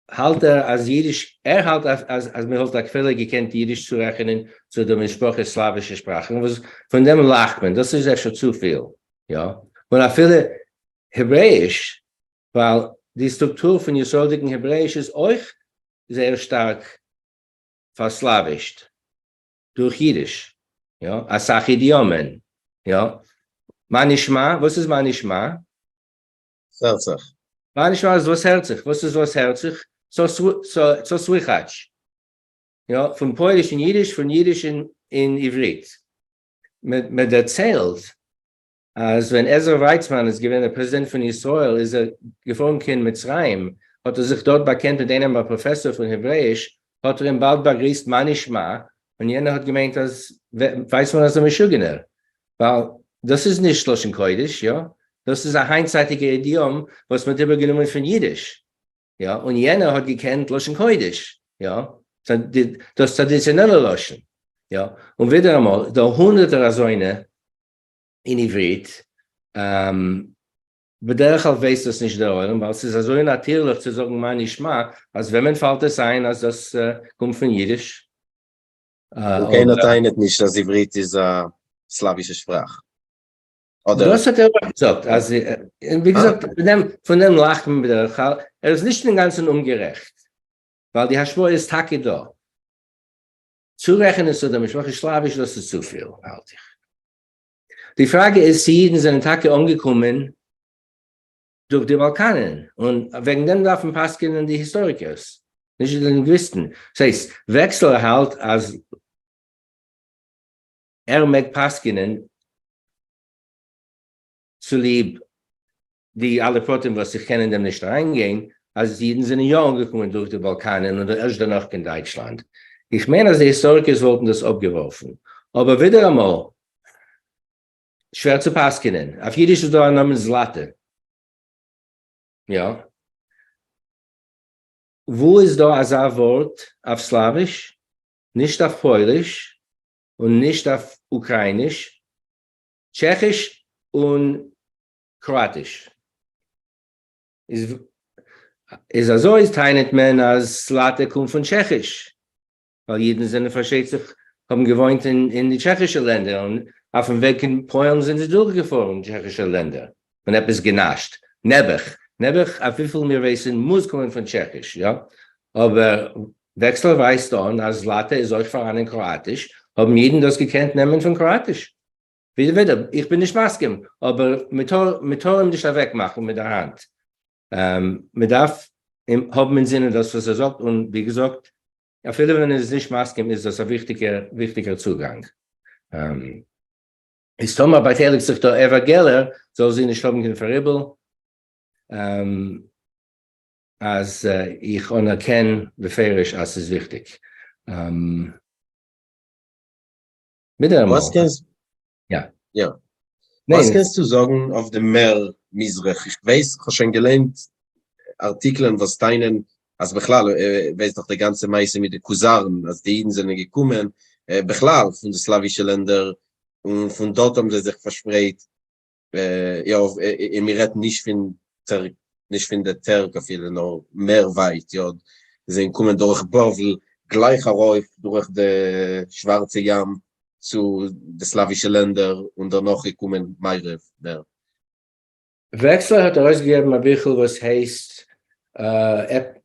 האלט ער אז אידיש, ער האלט אז אז מען וואלט אפילו געקענט אידיש צורעכענען צו די משפחה סלאווישע שפראכן, וואס פון דעם לאכט מען, דאס איז אפשר צופיל, יא, און אפילו העברעאיש ווייל די סטרוקטור פון ישראל'דיגן העברעאיש איז אויך זייער שטארק פארסלאווישט דורך אידיש, יא, אסאך אידיאמען, יא, מה נשמע? וואס איז מה נשמע? ס'הערט זיך. מה נשמע איז וואס הערט זיך, וואס איז וואס הערט זיך? co słychać, יא, פון פויליש אין אידיש, פון אידיש אין עברית. מען דערציילט אז ווען עזרא ווייצמאן איז געווען דער פרעזידענט פון ישראל איז ער געפארן קיין מצרים, האט ער זיך דארט באקענט מיט איינעם א פראפעסאר פון העברעאיש, האט ער אים באלד באגריסט מה נשמע, און יענער האט געמיינט אז ווייצמאן איז א משוגענער, ווייל דאס איז נישט לשון קודש, יא, דאס איז א היינטצייטיגער אידיאם וואס מען האט איבערגענומען פון אידיש, יא, און יענער האט געקענט לשון קודש, יא, דאס טראדיציאנעלע לשון, יא, און ווידעראמאל, דא הונדערטער אזוינע אין עברית, בדרך כלל ווייסט דאס נישט דער עולם ווייל ס'איז אזוי נאטירליך צו זאגן מה נשמע אז וועמען פאלט עס איין אז דאס קומט פון אידיש? און קיינער טענה'ט נישט אז עברית איז א סלאווישע שפראך. אדער. דאס האט ער אויך געזאגט אז, ווי געזאגט, פון דעם לאכט מען בדרך כלל, ער איז נישט אינגאנצן אומגערעכט, ווייל די השפעה איז טאקע דא. צורעכענען צו דער משפחה סלאוויש דאס איז צופיל, האלט איך. די פראגע איז צו אידן זענען טאקע אנגעקומען דורך די באלקאנען, און וועגן דעם דארף מען פסק'ענען די היסטאריקערס, נישט די לינגוויסטן. ס'הייסט, וועקסלער האלט אז ער מעג פסק'ענען צוליב די אלע פרטים וואס איך קען אין דעם נישט אריינגיין, אז אידן זענען יא אנגעקומען דורך די באלקאנען און ערשט דערנאך קיין דייטשלאנד. איך מיין אז די היסטאריקערס וואלטן דאס אפגעווארפן. אבער ווידעראמאל, שווער צו פסק'ענען. אויף אידיש איז דא א נאמען זלאטע. יא. וואו איז דא אזא ווארט אויף סלאוויש? נישט אויף פויליש און נישט אויף אוקראיניש, טשעכיש און קראאטיש. איז איז אזוי טענה'ט מען אז זלאטע קומט פון טשעכיש, ווייל אידן זענען פארשטייט זיך האבן געוואוינט אין אין די טשעכישע לענדער און אויפן וועג קיין פוילן זענען זיי דורכגעפארן טשעכישע לענדער און עפעס גענאשט. נעבעך נעבעך אויף וויפיל מיר ווייסן מוז קומען פון טשעכיש, יא? אבער וועקסלער ווייזט אן אז זלאטע איז אויך פאראן אין קראאטיש, האבן אידן דאס געקענט נעמען פון קראאטיש? ווידער ווידער, איך בין נישט מסכים, אבער מען טאר אים נישט אוועק מאכן מיט דער האנט. מען דארף האבן אינזינען דאס וואס ער זאגט, און ווי געזאגט, אפילו ווען ער איז נישט מסכים איז דאס א וויכטיגער וויכטיגער צוגאנג. איז טאמער באטייליגט זיך דא עווא געלער זאל זי נישט האבן קיין פאראיבל אז איך אנערקען בפירוש אז ס'איז וויכטיג. ווידעראמאל. וואס קענסט יא. יא. וואס קענסטו זאגן אויף די מער מזרח? איך ווייס, כ'האב שוין געליינט ארטיקלען וואס טענה'ן אז בכלל, ווייסט דאך די גאנצע מעשה מיט די כוזרים, אז די אידן זענען געקומען בכלל פון די סלאווישע לענדער, און פון דארט האבן זיי זיך פארשפרייט, יא, און מיר רעדט נישט פון טערק, נישט פון די טערק אפילו, נאר מער ווייט, יא, זיי זענען געקומען דורך בבל גלייך ארויף דורך די שווארצע ים צו די סלאווישע לענדער, און דערנאך געקומען מערב מער. וועקסלער האט ארויסגעגעבן א ביכל וואס הייסט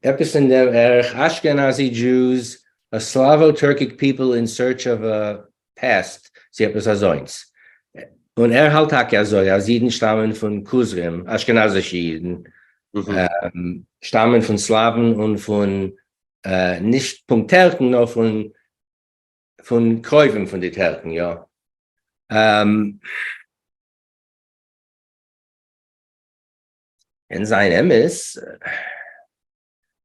עפעס אין דעם ערך Ashkenazi Jews, a Slavo-Turkic people in search of a past, צו עפעס אזוינס. און ער האלט טאקע אזוי אז אידן שטאמען פון כוזרים, אשכנזישע אידן שטאמען פון סלאוון און פון נישט פונקט טערקן נאר פון פון קרובים פון די טערקן יא. קען זיין אמת,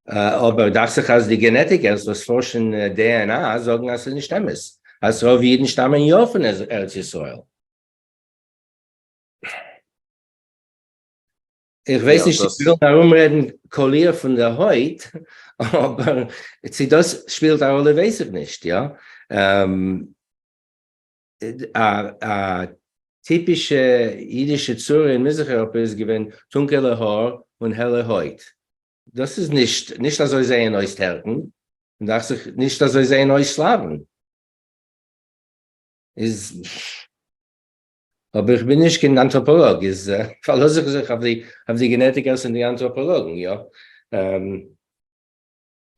אבער דאכט זיך אז די גענעטיקערס וואס פארשן DNA זאגן אז ס'איז נישט אמת, אז רוב אידן שטאמען יא פון ארץ ישראל. איך ווייס נישט צו מיר ווילן ארומרעדן קאליר פון די הויט, אבער צו דאס שפילט א ראלע ווייס איך נישט, יא. א טיפישע אידישע צורה אין מזרח אייראפע איז געווען טונקעלע האר און העלע הויט. דאס איז נישט, נישט אזוי זעען אויס טערקן, און דאכט זיך נישט אזוי זעען אויס סלאוון. איז. אבער איך בין נישט קיין אנטראפאלאג, איז פארלאז איך זיך אויף די גענעטיקערס און די אנטראפאלאגן, יא.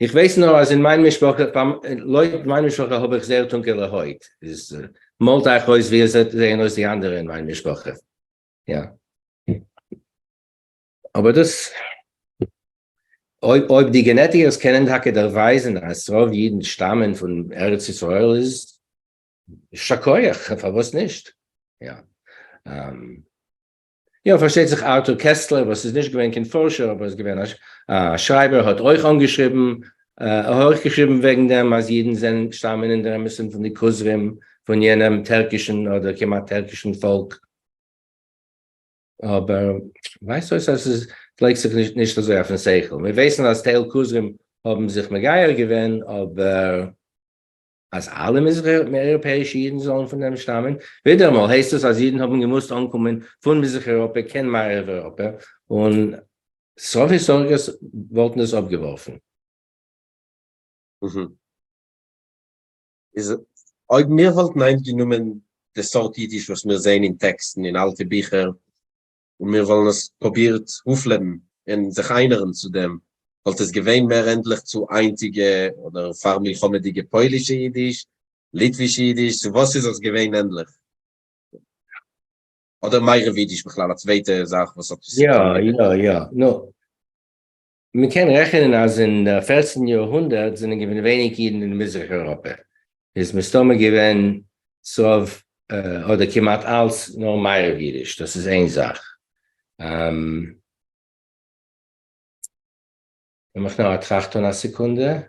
איך ווייס נאר אז אין מיין משפחה, לויט מיין משפחה האב איך זייער טונקעלע הויט, איז מאלט אייך אויס ווי עס זעען אויס די אנדערע אין מיין משפחה, יא. אבער דאס, אויב די גענעטיקערס קענען טאקע דערווייזן אז רוב אידן שטאמען פון ארץ ישראל איז שקויעך, פארוואס נישט? יא. יא, פארשטייט זיך ארטור קעסטלער וואס איז נישט געווען קיין פארשער אבער איז געווען א שרייבער האט אויך אנגעשריבן, אויך געשריבן וועגן דעם אז אידן זענען שטאמען אין דער אמת'ן פון די כוזרים פון יענעם טערקישן אדער כמעט טערקישן פאלק. אבער ווייזט אויס אז עס לייגט זיך נישט אזוי אויפן שכל. מיר ווייסן אז טייל כוזרים האבן זיך מגייר געווען אבער אז אלע מזרח אייראפעאישע אידן זאלן פון דעם שטאמען, ווידעראמאל הייסט עס אז אידן האבן געמוזט אנקומען פון מזרח אייראפע קיין מערב אייראפע, און ס'רוב היסטאריקערס וואלטן עס אפגעווארפן. איז אויב מיר וואלטן היינט גענומען די סארט אידיש וואס מיר זעען אין טעקסטן אין אלטע ביכער, און מיר וואלן עס פרובירט אויפלעבן און זיך איינערן צו דעם, וואלט עס געווען מער ענדליך צו היינטיגע אדער פאר מלחמה'דיגע פוילישע אידיש, ליטווישע אידיש, צו וואס איז עס געווען ענדליך? אדער מערב אידיש בכלל, א צווייטע זאך וואס האט יא יא יא, נו, מען קען רעכענען אז אין פערצנטן יאר-הונדערט זענען געווען ווייניג אידן אין מזרח אייראפע, איז מסתמא געווען ס'רוב אדער כמעט אלץ נאר מערב אידיש, דאס איז איין זאך. לאמיך נאר א טראכט טון א סעקונדע.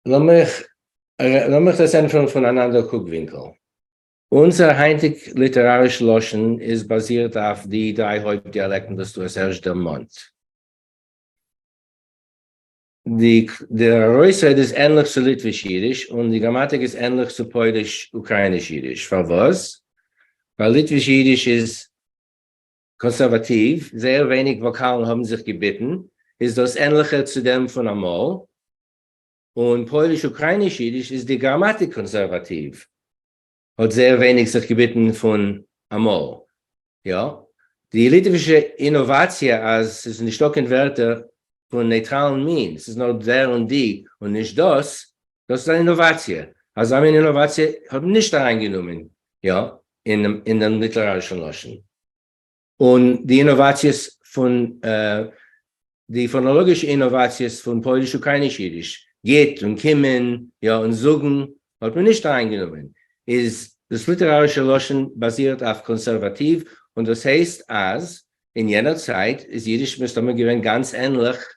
לאמיך לאמיך דאס ענטפערן פון אן אנדער קוק ווינקל. אונזער היינטיג ליטעראריש לשון איז באזירט אויף די דריי הויפט דיאלעקטן וואס דו האסט ערשט דערמאנט. די דער ארויסרעד איז ענליך צו ליטוויש אידיש און די גראמאטיק איז ענליך צו פויליש אוקראיניש אידיש. פארוואס? ווייל ליטוויש אידיש איז קאנסערוואטיוו, זייער ווייניג וואקאלן האבן זיך געביטן, איז דאס ענליכער צו דעם פון אמאל, און פויליש אוקראיניש אידיש איז די גראמאטיק קאנסערוואטיוו, האט זייער ווייניג זיך געביטן פון אמאל. יא, די ליטווישע אינאוואציע אז ס'איז נישטא קיין ווערטער פון נייטראלן מין, ס'איז נאר דער און די און נישט דאס, דאס איז אן אינאוואציע. אזא מין אינאוואציע האט מען נישט אריינגענומען, יא, אין דעם ליטערארישן לשון. און די אינאוואציעס פון, די פאנאלאגישע אינאוואציעס פון פויליש-אוקראיניש-אידיש. גוט און קומען, יא, און זאגן האט מען נישט אריינגענומען, איז דאס ליטערארישע לשון באזירט אויף קאנסערוואטיוו, און דאס הייסט אז אין יענער צייט איז אידיש מסתמא געווען גאנץ ענליך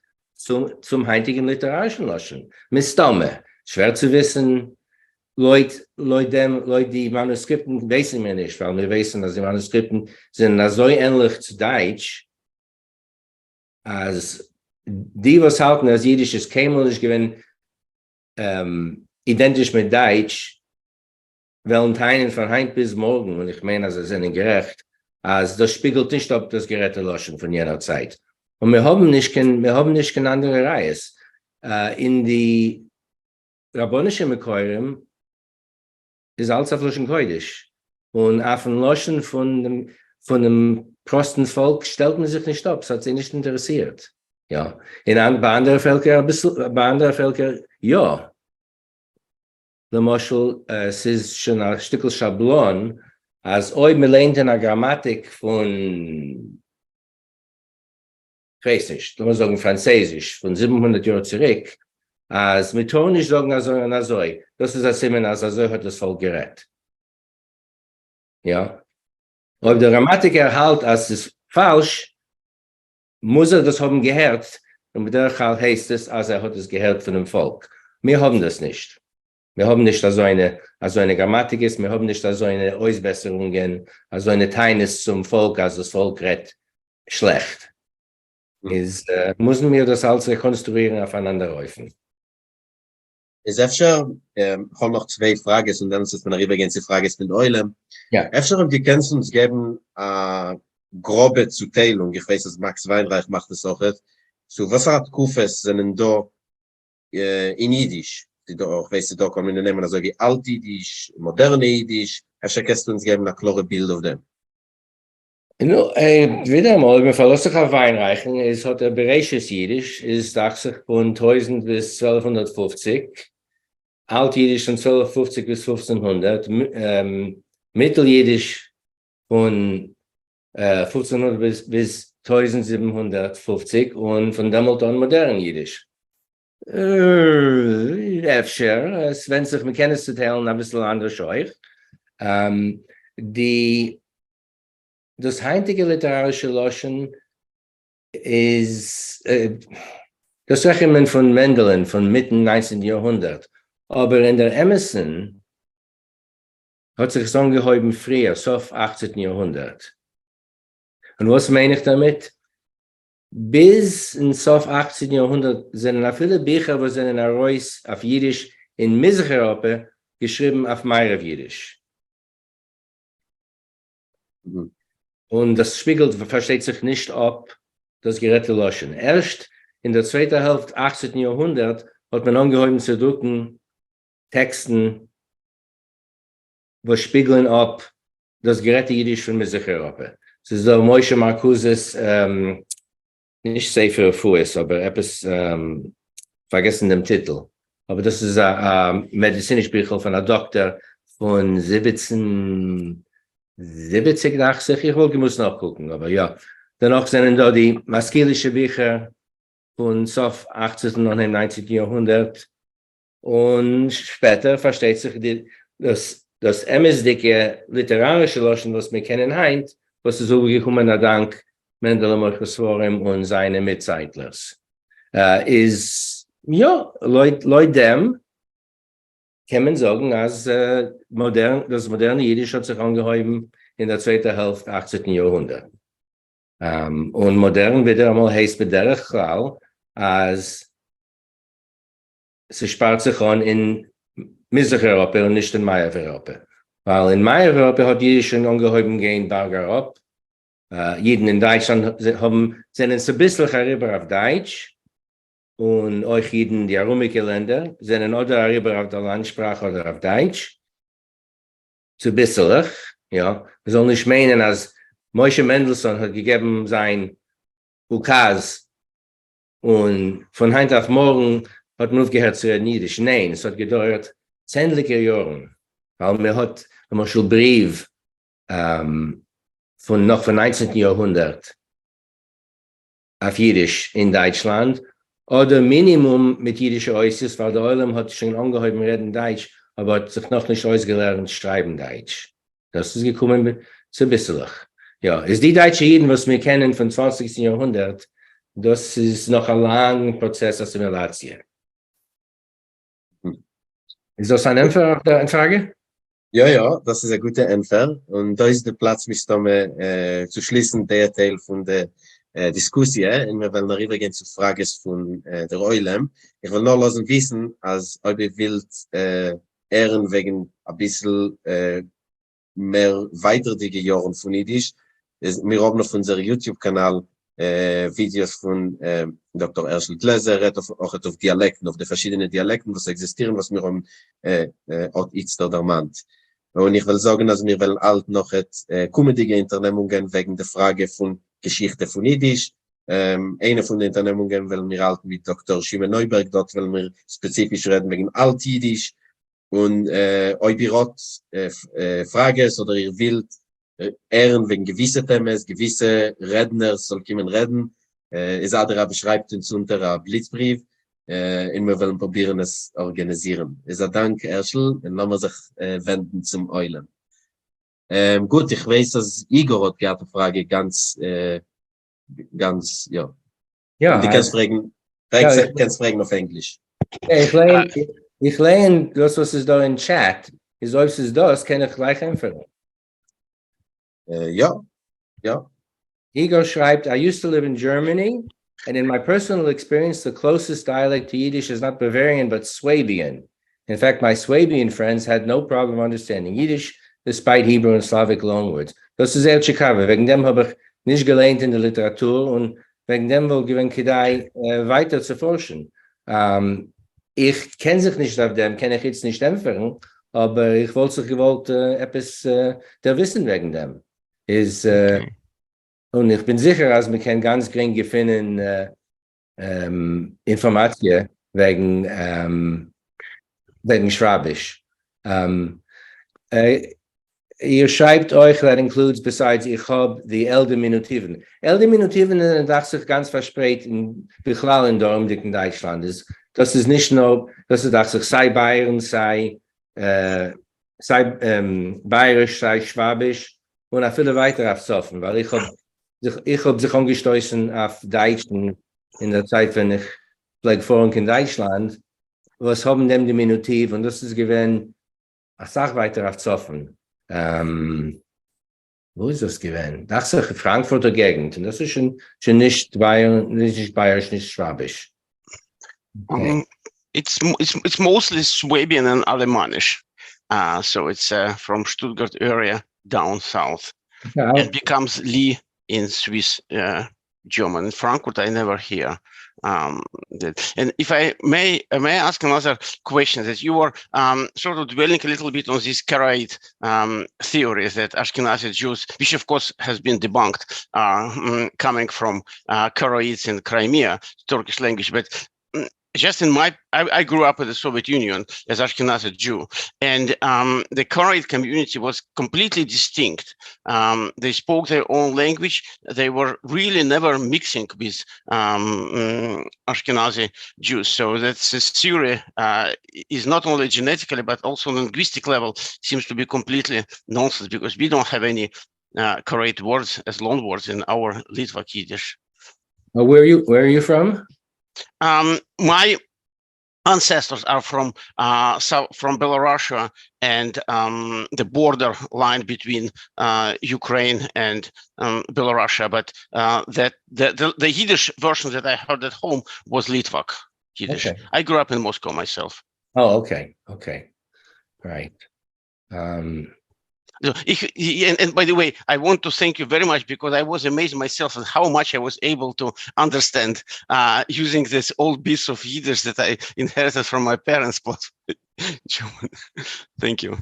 צום היינטיגן ליטערארישן לשון, מסתמא, שווער צו וויסן, לויט לויט דעם לויט די מאנוסקריפטן ווייסן מיר נישט, ווייל מיר ווייסן אז די מאנוסקריפטן זענען אזוי ענליך צו דייטש, אז די וואס האלטן אז אידיש איז קיינמאל נישט געווען אידענטיש מיט דייטש וועלן טענה'ן פון היינט ביז מארגן, און איך מיין אז זיי זענען גערעכט, אז דאס שפיגלט נישט אפ דאס גערעדטע לשון פון יענער צייט, און מיר האבן נישט קיין מיר האבן נישט קיין אנדערע ראיות אין די רבנישע מקורים איז אלץ אויף לשון קודש, און אויפן לשון פונעם פראסטן פאלק שטעלט מען זיך נישט אפ, ס'האט זיי נישט אינטערעסירט. יא, און ביי אנדערע פעלקער אביסל, ביי אנדערע פעלקער יא. למשל, ס'איז שוין א שטיקל שאבלאן אז אויב מ'ליינט אין א גראמאטיק פון. כ'ווייס נישט, לאמיר זאגן פראנצעזיש פון 700 יאר צוריק, אז מען טאר נישט זאגן אזוי און אזוי, דאס איז א סימן אז אזוי האט דאס פאלק גערעדט. יא. אויב דער גראמאטיקער האלט אז ס'איז פאלש, מוז ער דאס האבן געהערט, און בדרך כלל הייסט עס אז ער האט עס געהערט פונעם פאלק. מיר האבן דאס נישט. מיר האבן נישט אזוינע אזוינע גראמאטיקעס, מיר האבן נישט אזוינע אויסבעסערונגען, אזוינע טענות צום פאלק אז דאס פאלק רעדט שלעכט, איז מוזן מיר דאס אלץ רעקאנסטרואירן אויף אן אנדער אופן. איז אפשר, איך האב נאך צוויי פראגעס און דעמאלטס וועט מען אריבער גיין צו פראגעס פון די עולם, אפשר אויב דו קענסט אונז געבן א גראבע צוטיילונג, איך ווייס אז מאקס וויינרייך מאכט עס אויכעט, צו וואסארא תקופות זענען דא אין אידיש, ס'איז דא, איך ווייס ס'איז דא כל מיני נעמען אזוי ווי אלט אידיש, מאדערנע אידיש, אפשר קענסטו אונז געבן א קלארע בילד אויף דעם? נו, ווידעראמאל, אויב מען פארלאזט זיך אויף וויינרייכן, איז האט ער בראשית אידיש, איז דאכט זיך פון טויזנט ביז 1250, אלט אידיש פון 1250 ביז 1500, מיטל אידיש פון 1500 ביז 1750, און פון דעמאלט אן מאדערן אידיש. אפשר, עס ווענדט זיך, מען קען עס צוטיילן אביסל אנדערש אויך. די דאס היינטיגע ליטערארישע לשון איז, דאס רעכנט מען פון מענדעלען פון מיטן ניינצנטן יארהונדערט, אבער אין דער אמת'ן האט זיך עס אנגעהויבן פריער, סוף אכצנטן יארהונדערט. און וואס מיין איך דערמיט? ביז אין סוף אכצנטן יארהונדערט זענען אפילו ביכער וואס זענען ארויס אויף אידיש אין מזרח אייראפע געשריבן אויף מערב אידיש. און דאס שפיגלט פארשטייט זיך נישט אפ דאס גערעדטע לשון. ערשט אין דער צווייטער העלפט אכצנטן יארהונדערט האט מען אנגעהויבן צו דרוקן טעקסטן וואס שפיגלען אפ דאס גערעדטע אידיש פון מזרח אייראפע. ס'איז דא משה מארקוזע'ס, נישט ספר רפואות, אבער עפעס, פארגעסן דעם טיטל, אבער דאס איז א מעדיציניש ביכל פון א דאקטער פון 1770 דאכט זיך, איך וואלט געמוזט נאכקוקן, אבער יא. דערנאך זענען דא די משכילישע ביכער פון סוף אכצנטן אנהייב ניינצנטן יארהונדערט, און שפעטער פארשטייט זיך די דאס דאס אמת'דיגע ליטערארישע לשון וואס מיר קענען היינט, וואס איז אויפגעקומען אדאנק מענדעלע מוכר ספרים און זיינע מיטצייטלערס, איז יא, לויט לויט דעם קען מען זאגן אז מאדערן דאס מאדערנע אידיש האט זיך אנגעהויבן אין דער צווייטער העלפט אכצנטן יארהונדערט. און מאדערן ווידעראמאל הייסט בדרך כלל אז ס'שפארט זיך אן אין מזרח אייראפע און נישט אין מערב אייראפע, ווייל אין מערב אייראפע האט אידיש שוין אנגעהויבן גיין בארג אראפ, אידן אין דייטשלאנד האבן זענען צוביסלעך אריבער אויף דייטש, און אויך אידן אין די ארומיגע לענדער זענען אדער אריבער אויף דער לאנדשפראך אדער אויף דייטש, צוביסלעך, יא, מ'זאל נישט מיינען אז משה מענדלסאן האט געגעבן זיין אוקאז און פון היינט אויף מארגן האט מען אויפגעהערט צו רעדן אידיש, ניין, עס האט געדויערט צענדליגער יארן, ווייל מען האט למשל בריוו פון נאך פון ניינצנטן יארהונדערט אויף אידיש אין דייטשלאנד, אדער מינימום מיט אידישע אותיות ווייל דער עולם האט שוין אנגעהויבן רעדן דייטש אבער האט זיך נאכנישט אויסגעלערנט שרייבן דייטש. דאס איז געקומען צוביסלעך. יא, איז די דייטשע אידן וואס מיר קענען פון צוואנציגסטן יארהונדערט, דאס איז נאך א לאנגן פראצעס אסימילאציע. איז דאס אן ענטפער אויף דיין פראגע? יא יא, דאס איז א גוטע ענטפער, און דא איז די פלאץ מסתמא צו שליסן די טייל פון די דיסקוסיע, און מיר וועלן אריבערגיין צו פראגעס פון דער עולם. איך וועל נאר לאזן וויסן אז אויב איר ווילט הערן וועגן אביסל מער ווייטערדיגע יארן פון אידיש, איז מיר האבן אויף אונזער YouTube קאנאל ווידיאוס פון דאקטאר הערשל גלעזער, רעדט אויכעט אויף דיאלעקטן, אויף די פארשידענע דיאלעקטן וואס עקזיסטירן וואס מיר האבן אט איצטער דערמאנט. און איך וועל זאגן אז מיר וועלן האלטן אויכעט קומענדיגע אונטערנעמונגען וועגן די פראגע פון געשיכטע פון אידיש, איינע פון די אונטערנעמונגען וועלן מיר האלטן מיט דאקטאר שמעון נויבערג, דארט וועלן מיר ספעציפיש רעדן וועגן אלט אידיש, און אויב איר האט פראגעס אדער איר ווילט הערן וועגן געוויסע טעמעס, געוויסע רעדנערס זאל קומען רעדן, איז אדרבה שרייבט אונז אונטער א בליץ בריוו און מיר וועלן פרובירן עס ארגאניזירן. איז א דאנק הערשל, און לאמיר זיך ווענדן צום עולם. גוט, איך ווייס אז איגאר האט געהאט א פראגע גאנץ גאנץ יא. יא. דו קענסט פרעגן, קענסט פרעגן אויף ענגליש. איך לייען, איך לייען דאס וואס איז דא אין טשעט, איז אויב ס'איז דאס קען איך גלייך ענטפערן. יא, יא. Igor שרייבט, I used to live in Germany, and in my personal experience, the closest dialect to Yiddish is not Bavarian, but Swabian. In fact, my Swabian friends had no problem understanding Yiddish, despite Hebrew and Slavic loanwords. דאס איז זייער טשיקאווע, וועגן דעם האב איך נישט געלייענט אין די ליטעראטור, און וועגן דעם וואלט געווען כדאי ווייטער צו פארשן. איך קען זיך נישט אויף דעם, קען איך איצט נישט ענטפערן, אבער איך וואלט זיך געוואלט עפעס דערוויסן וועגן דעם. איז, און איך בין זיכער אז מ'קען גאנץ גרינג געפינען אינפארמאציע וועגן וועגן שוואביש. איר שרייבט אויך that includes besides איך האב די על-דימינוטיוון. על-דימינוטיוון זענען דאכט זיך גאנץ פארשפרייט אין בכלל אין דרומדיגן דייטשלאנד, איז דאס איז נישט נאר, דאס איז דאכט זיך סיי בייערן סיי סיי בייעריש סיי שוואביש און אפילו ווייטער אויף צפון, ווייל איך האב זיך איך האב זיך אנגעשטויסן אויף דייטשן אין דער צייט ווען איך פלעג פארן קיין דייטשלאנד וואס האבן דעם דימינוטיוו און דאס איז געווען אסאך ווייטער אויף צפון. וואו איז דאס געווען? דאכט זיך פראנקפורטער געגנט, און דאס איז שוין שוין נישט בייערן, נישט בייעריש, נישט שוואביש. It's it's mostly Swabian and Alemannish. So it's from Stuttgart area down south. And becomes Li in Swiss German. In Frankfurt, I never hear that. And if I may, may I ask another question, that you were sort of dwelling a little bit on this Karaite theory that Ashkenazi Jews, which of course has been debunked, are coming from Karaites in Crimea, Turkish language, but just in my, I grew up in the Soviet Union as Ashkenazi Jew, and the Karaite community was completely distinct. They spoke their own language. They were really never mixing with Ashkenazi Jews. So that's this theory is not only genetically, but also on linguistic level seems to be completely nonsense, because we don't have any Karaite words as loan words in our Litvak Yiddish. Where are you from? My ancestors are from south, from Belarus and the border line between Ukraine and Belarus. But the Yiddish version that I heard at home was Litvak Yiddish. Okay. I grew up in Moscow myself. Oh, okay, okay, right. So if, and by the way, I want to thank you very much, because I was amazed myself at how much I was able to understand using this old piece of Yiddish that I inherited from my parents. German. Thank you.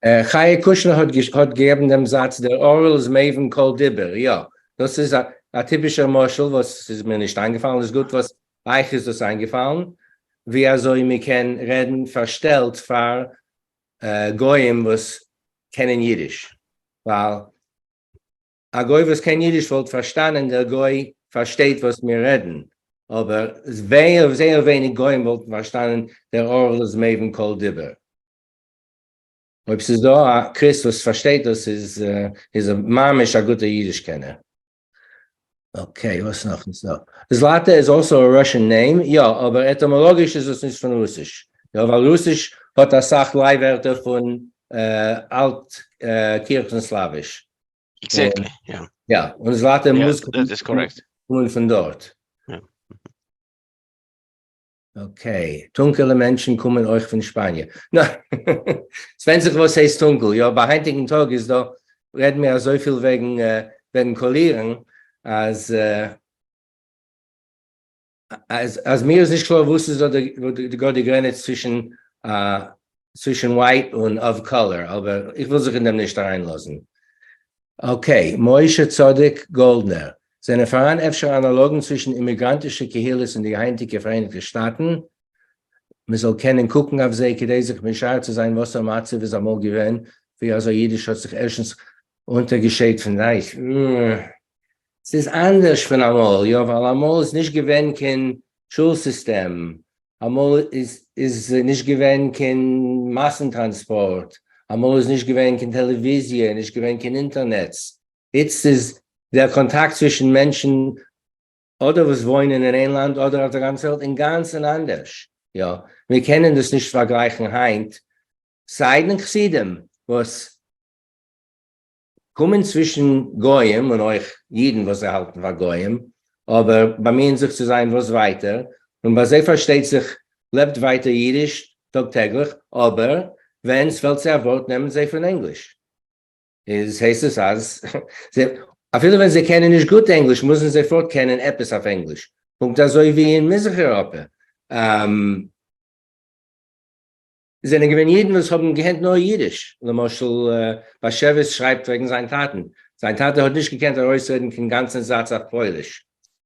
Chaya Kushner האט געגעבן דעם זאץ, דער ערל איז מבין כל דיבור. יא, דאס איז א טיפישער משל וואס איז מיר נישט איינגעפאלן, איז גוט וואס אייך איז דאס איינגעפאלן, ווי אזוי מען קען רעדן פארשטעלט פאר גויים וואס קענען אידיש, ווייל א גוי וואס קען אידיש וואלט פארשטאנען דער גוי פארשטייט וואס מיר רעדן. אבער זייער זייער ווייניג גוים וואלטן פארשטאנען דער ערל איז מבין כל דיבור. אויב ס'איז דא א קריסט וואס פארשטייט דאס איז איז ער ממש א גוטער אידיש קענער. okay, וואס נאך איז דא? זלאטע איז also a Russian name, יא, אבער עטימאלאגיש איז עס נישט פון רוסיש. יא, ווייל רוסיש האט אסאך לייווערטער פון אלט קירכן סלאוויש. Exactly, יא. יא, און זלאטע מוז קומען פון דארט. Okay, טונקעלע מענטשן קומען אויך פון שפאניע. נא, ס'ווענדט זיך וואס הייסט טונקל, יא, ביי היינטיגן טאג איז דא, רעדן מיר אזויפיל וועגן וועגן קאלירן, אז אז אז מיר איז נישט קלאר וואס איז דא די גאר די גרעניץ צווישן צווישן white און of color, אבער איך וויל זיך אין דעם נישט אריינלאזן. Okay, משה צדוק גאלדנער, זענען פאראן אפשר אנאלאגן צווישן אימיגראנטישע קהילות אין די היינטיגע פאראייניגטע שטאטן, מען זאל קענען קוקן אויף זיי כדי זיך משער צו זיין וואסער מצב איז אמאל געווען, ווי אזוי אידיש האט זיך ערשטנס אונטערגעשיידט פון דייטש? ס'איז אנדערש פון אמאל, יא, ווייל אמאל איז נישט געווען קיין שול סיסטעם, אמאל איז נישט געווען קיין מאסן טראנספארט, אמאל איז נישט געווען קיין טעלעוויזיע, נישט געווען קיין אינטערנעץ, איצט איז דער קאנטאקט צווישן מענטשן אדער וואס וואוינען אין איין לאנד אדער אויף דער גאנצער וועלט אינגאנצן אנדערש, יא, מיר קענען דאס נישט פארגלייכן היינט, סיידן חסידים וואס קומען צווישן גוים און אויך אידן וואס זיי האלטן פאר גוים, אבער באמיען זיך צו זיין וואס ווייטער, און ביי זיי פארשטייט זיך לעבט ווייטער אידיש טאג טעגליך, אבער ווען ס'פעלט זיי א ווארט נעמען זיי פון ענגליש. איז הייסט עס אז זיי אפילו ווען זיי קענען נישט גוט ענגליש מוזן זיי פארט קענען עפעס אויף ענגליש, פונקט אזוי ווי אין מזרח אירופה. זענען געווען אידן וואס האבן געקענט נאר אידיש, למשל באשעוויס שרייבט וועגן זיין טאטן, זיין טאטע האט נישט געקענט ארויסרעדן קיין גאנצן זאץ אויף פויליש,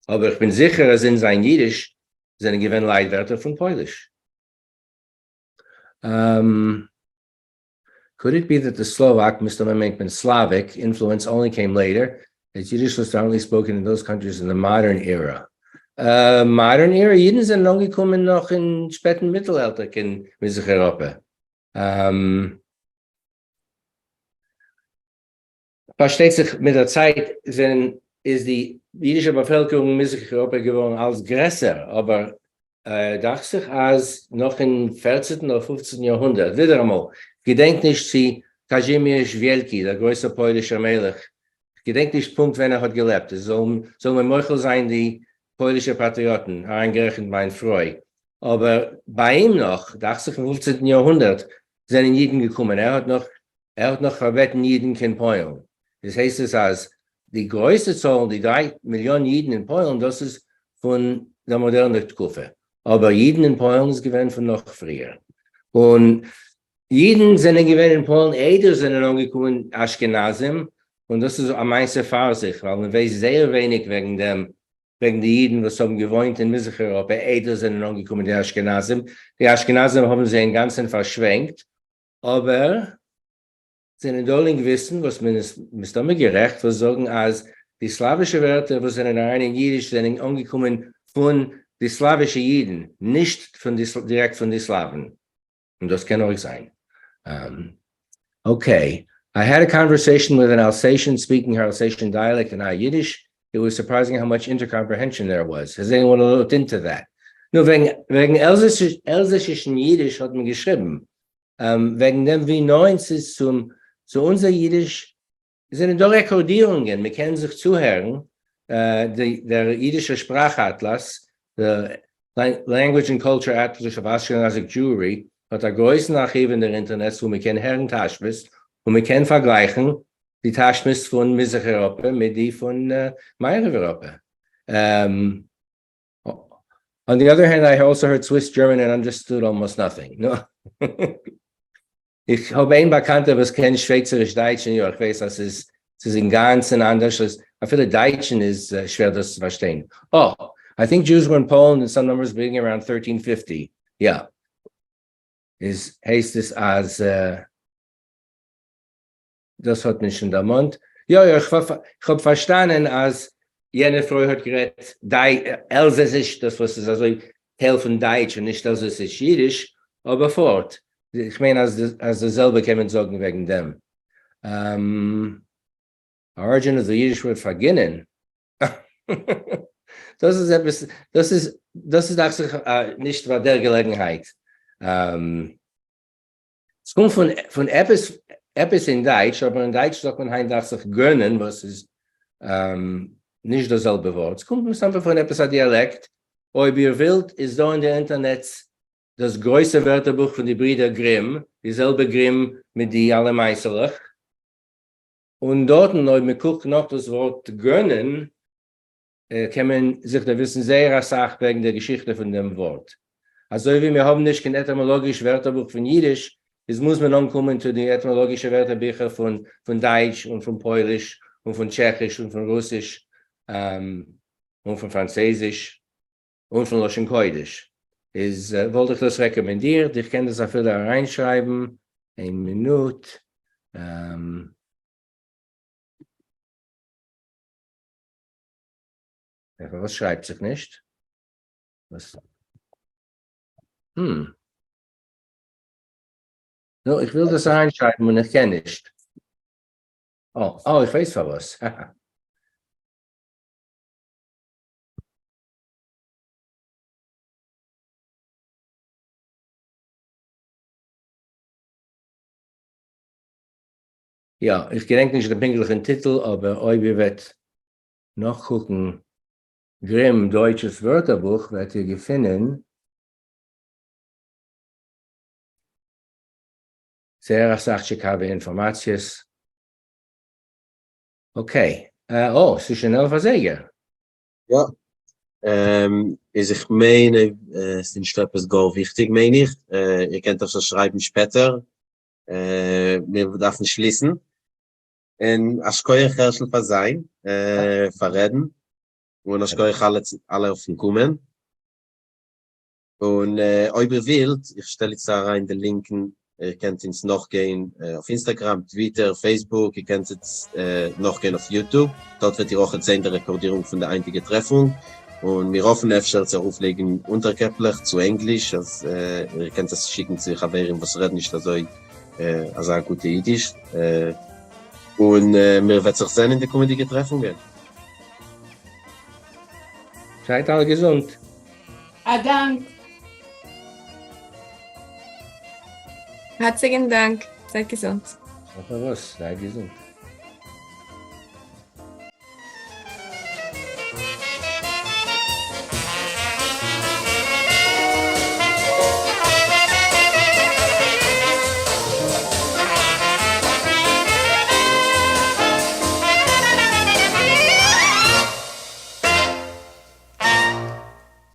אבער איך בין זיכער אז אין זיין אידיש זענען געווען לייווערטער פון פויליש. Could it be that the Slovak, מסתמא מיינט מען Slavic, influence only came later, as Yiddish was dominantly spoken in those countries in the modern era? Modern era? אידן זענען אנגעקומען נאך אין שפעטן מיטל-עלטער קיין מזרח אייראפע. פארשטייט זיך מיט דער צייט זענען איז די אידישע באפעלקערונג אין מזרח אייראפע געווארן אלץ גרעסער, אבער דאכט זיך אז נאך אין פערצנטן אדער פופצנטן יארהונדערט, ווידעראמאל, כ'געדענק נישט צו קאזשימיעזש וויעלקי, דער גרויסער פוילישער מלך, כ'געדענק נישט פונקט ווען ער האט געלעבט, עס זאל מיר מוחל זיין די פוילישע פאטריאטן, אריינגערעכנט מיין פרוי, אבער ביי אים נאך, דאכט זיך אין פופצנטן יארהונדערט, זענען אידן געקומען, ער האט נאך ער האט נאך פארבעטן אידן קיין פוילן, איז הייסט עס אז די גרויסע צאלן, די 3 מיליאן אידן אין פוילן, דאס איז פון דער מאדערנער תקופה, אבער אידן אין פוילן איז געווען פון נאך פריער, און אידן זענען געווען אין פוילן איידער זענען אנגעקומען אשכנזים, און דאס איז א מעשה פאר זיך, ווייל מען ווייסט זייער ווייניג וועגן דעם, וועגן די אידן וואס האבן געוואוינט אין מזרח אייראפע איידער זענען אנגעקומען די אשכנזים, די אשכנזים האבן זיי אינגאנצן פארשווענקט, אבער זענען דא לינגוויסטן וואס מען איז מסתמא גערעכט וואס זאגן אז די סלאווישע ווערטער וואס זענען אריין אין אידיש זענען אנגעקומען פון די סלאווישע אידן, נישט פון די דירעקט פון די סלאוון. און דאס קען אויך זיין. Okay. I had a conversation with an Alsatian speaking her Alsatian dialect and I Yiddish. It was surprising how much intercomprehension there was. Has anyone looked into that? נו, וועגן עלזעסישן אידיש האט מען געשריבן. וועגן דעם ווי נאענט ס'איז צום צו אונזער אידיש זענען דא רעקארדירונגען, מען קען זיך צוהערן, דער אידישער שפראך אטלאס, The Language and Culture Atlas of Ashkenazic Jewry, האט א גרויסן ארכיוו אין דער אינטערנעץ וואו מען קען הערן תשמות און מען קען פארגלייכן די תשמות פון מזרח אירופה מיט די פון מערב אירופה. On the other hand, I also heard Swiss German and understood almost nothing. נו, איך האב איין באקאנטער וואס קען שווייצעריש דייטש און יא, איך ווייס אז ס'איז ס'איז אינגאנצן אנדערש, אפילו דייטשן איז שווער דאס צו פארשטיין. אה, I think Jews were in Poland in some numbers beginning around 1350. יא. איז הייסט עס אז דאס האט מען שוין דערמאנט. יא יא, איך האב פארשטאנען אז. יענע פרוי האט גערעדט עלזעסיש, דאס וואס איז אזוי טייל פון דייטש און נישט עלזעסיש אידיש, אבער פארט, איך מיין אז אז דאס זעלבע קען מען זאגן וועגן דעם. Origin of the Yiddish word פארגינען. דאס איז עפעס, דאס איז, דאס איז דאכט זיך נישט פאר דער געלעגנהייט. ס'קומט פון פון עפעס עפעס אין דייטש, אבער אין דייטש זאגט מען היינט דאכט זיך gönnen וואס איז נישט דאס זעלבע ווארט. ס'קומט מסתמא פון עפעס א דיאלעקט. אויב איר ווילט איז דא אין די אינטערנעץ דאס גרויסע ווערטערבוך פון די ברידער גרים, די זעלבע גרים מיט די אלע מעשה'לעך. און דארטן אויב מען קוקט נאך דאס ווארט gönnen קען מען זיך דערוויסן זייער אסאך וועגן דער געשיכטע פון דעם ווארט. אזוי ווי מיר האבן נישט קיין עטימאלאגיש ווערטערבוך פון אידיש, איז מוז מען אנקומען צו די עטימאלאגישע ווערטערביכער פון פון דייטש און פון פויליש און פון טשעכיש און פון רוסיש און פון פראנצעזיש און פון לשון קודש. איז וואלט איך דאס רעקאמענדירט, איך קען דאס אפילו אריינשרייבן, איין מינוט. פארוואס שרייבט זיך נישט? וואס? Hmm. נו, איך וויל דאס אריינשרייבן און איך קען נישט. אה, אה, איך ווייס פארוואס. יא, איך געדענק נישט דעם פונקטליכן טיטל, אבער אויב איר וועט נאכקוקן גרים Deutsches Wörterbuch וועט איר געפינען זייער אסאך טשיקאווע אינפארמאציעס. Okay, אה, ס'איז שוין 11 אזייגער. יא, איז איך מיין ס'איז נישטא עפעס גאר וויכטיג מיין איך, איר קענט אפשר שרייבן שפעטער, מיר דארפן שליסן. און א שכוח הערשל פאר זיין, פאר רעדן, און א שכוח אלע אלע אויפן קומען. און אויב איר ווילט, איך שטעל איצט אריין די לינקן, איר קענט אונז נאכגיין אויף אינסטאגראם, טוויטער, פעיסבוק, איר קענט אונז נאכגיין אויף יוטוב, דארט וועט איר אויכעט זען די רעקארדירונג פון די היינטיגע טרעפונג, און מיר האפן אפשר צו ארויפלייגן אונטערקעפלעך צו ענגליש, אז איר קענט עס שיקן צו חברים וואס רעדן נישט אזוי אזא גוטע אידיש, און מיר וועט זיך זען אין די קומענדיגע טרעפונגען. זייט אלע געזונט. א דאנק. הארציגן דאנק, זייט געזונט. פארוואס? זייט געזונט.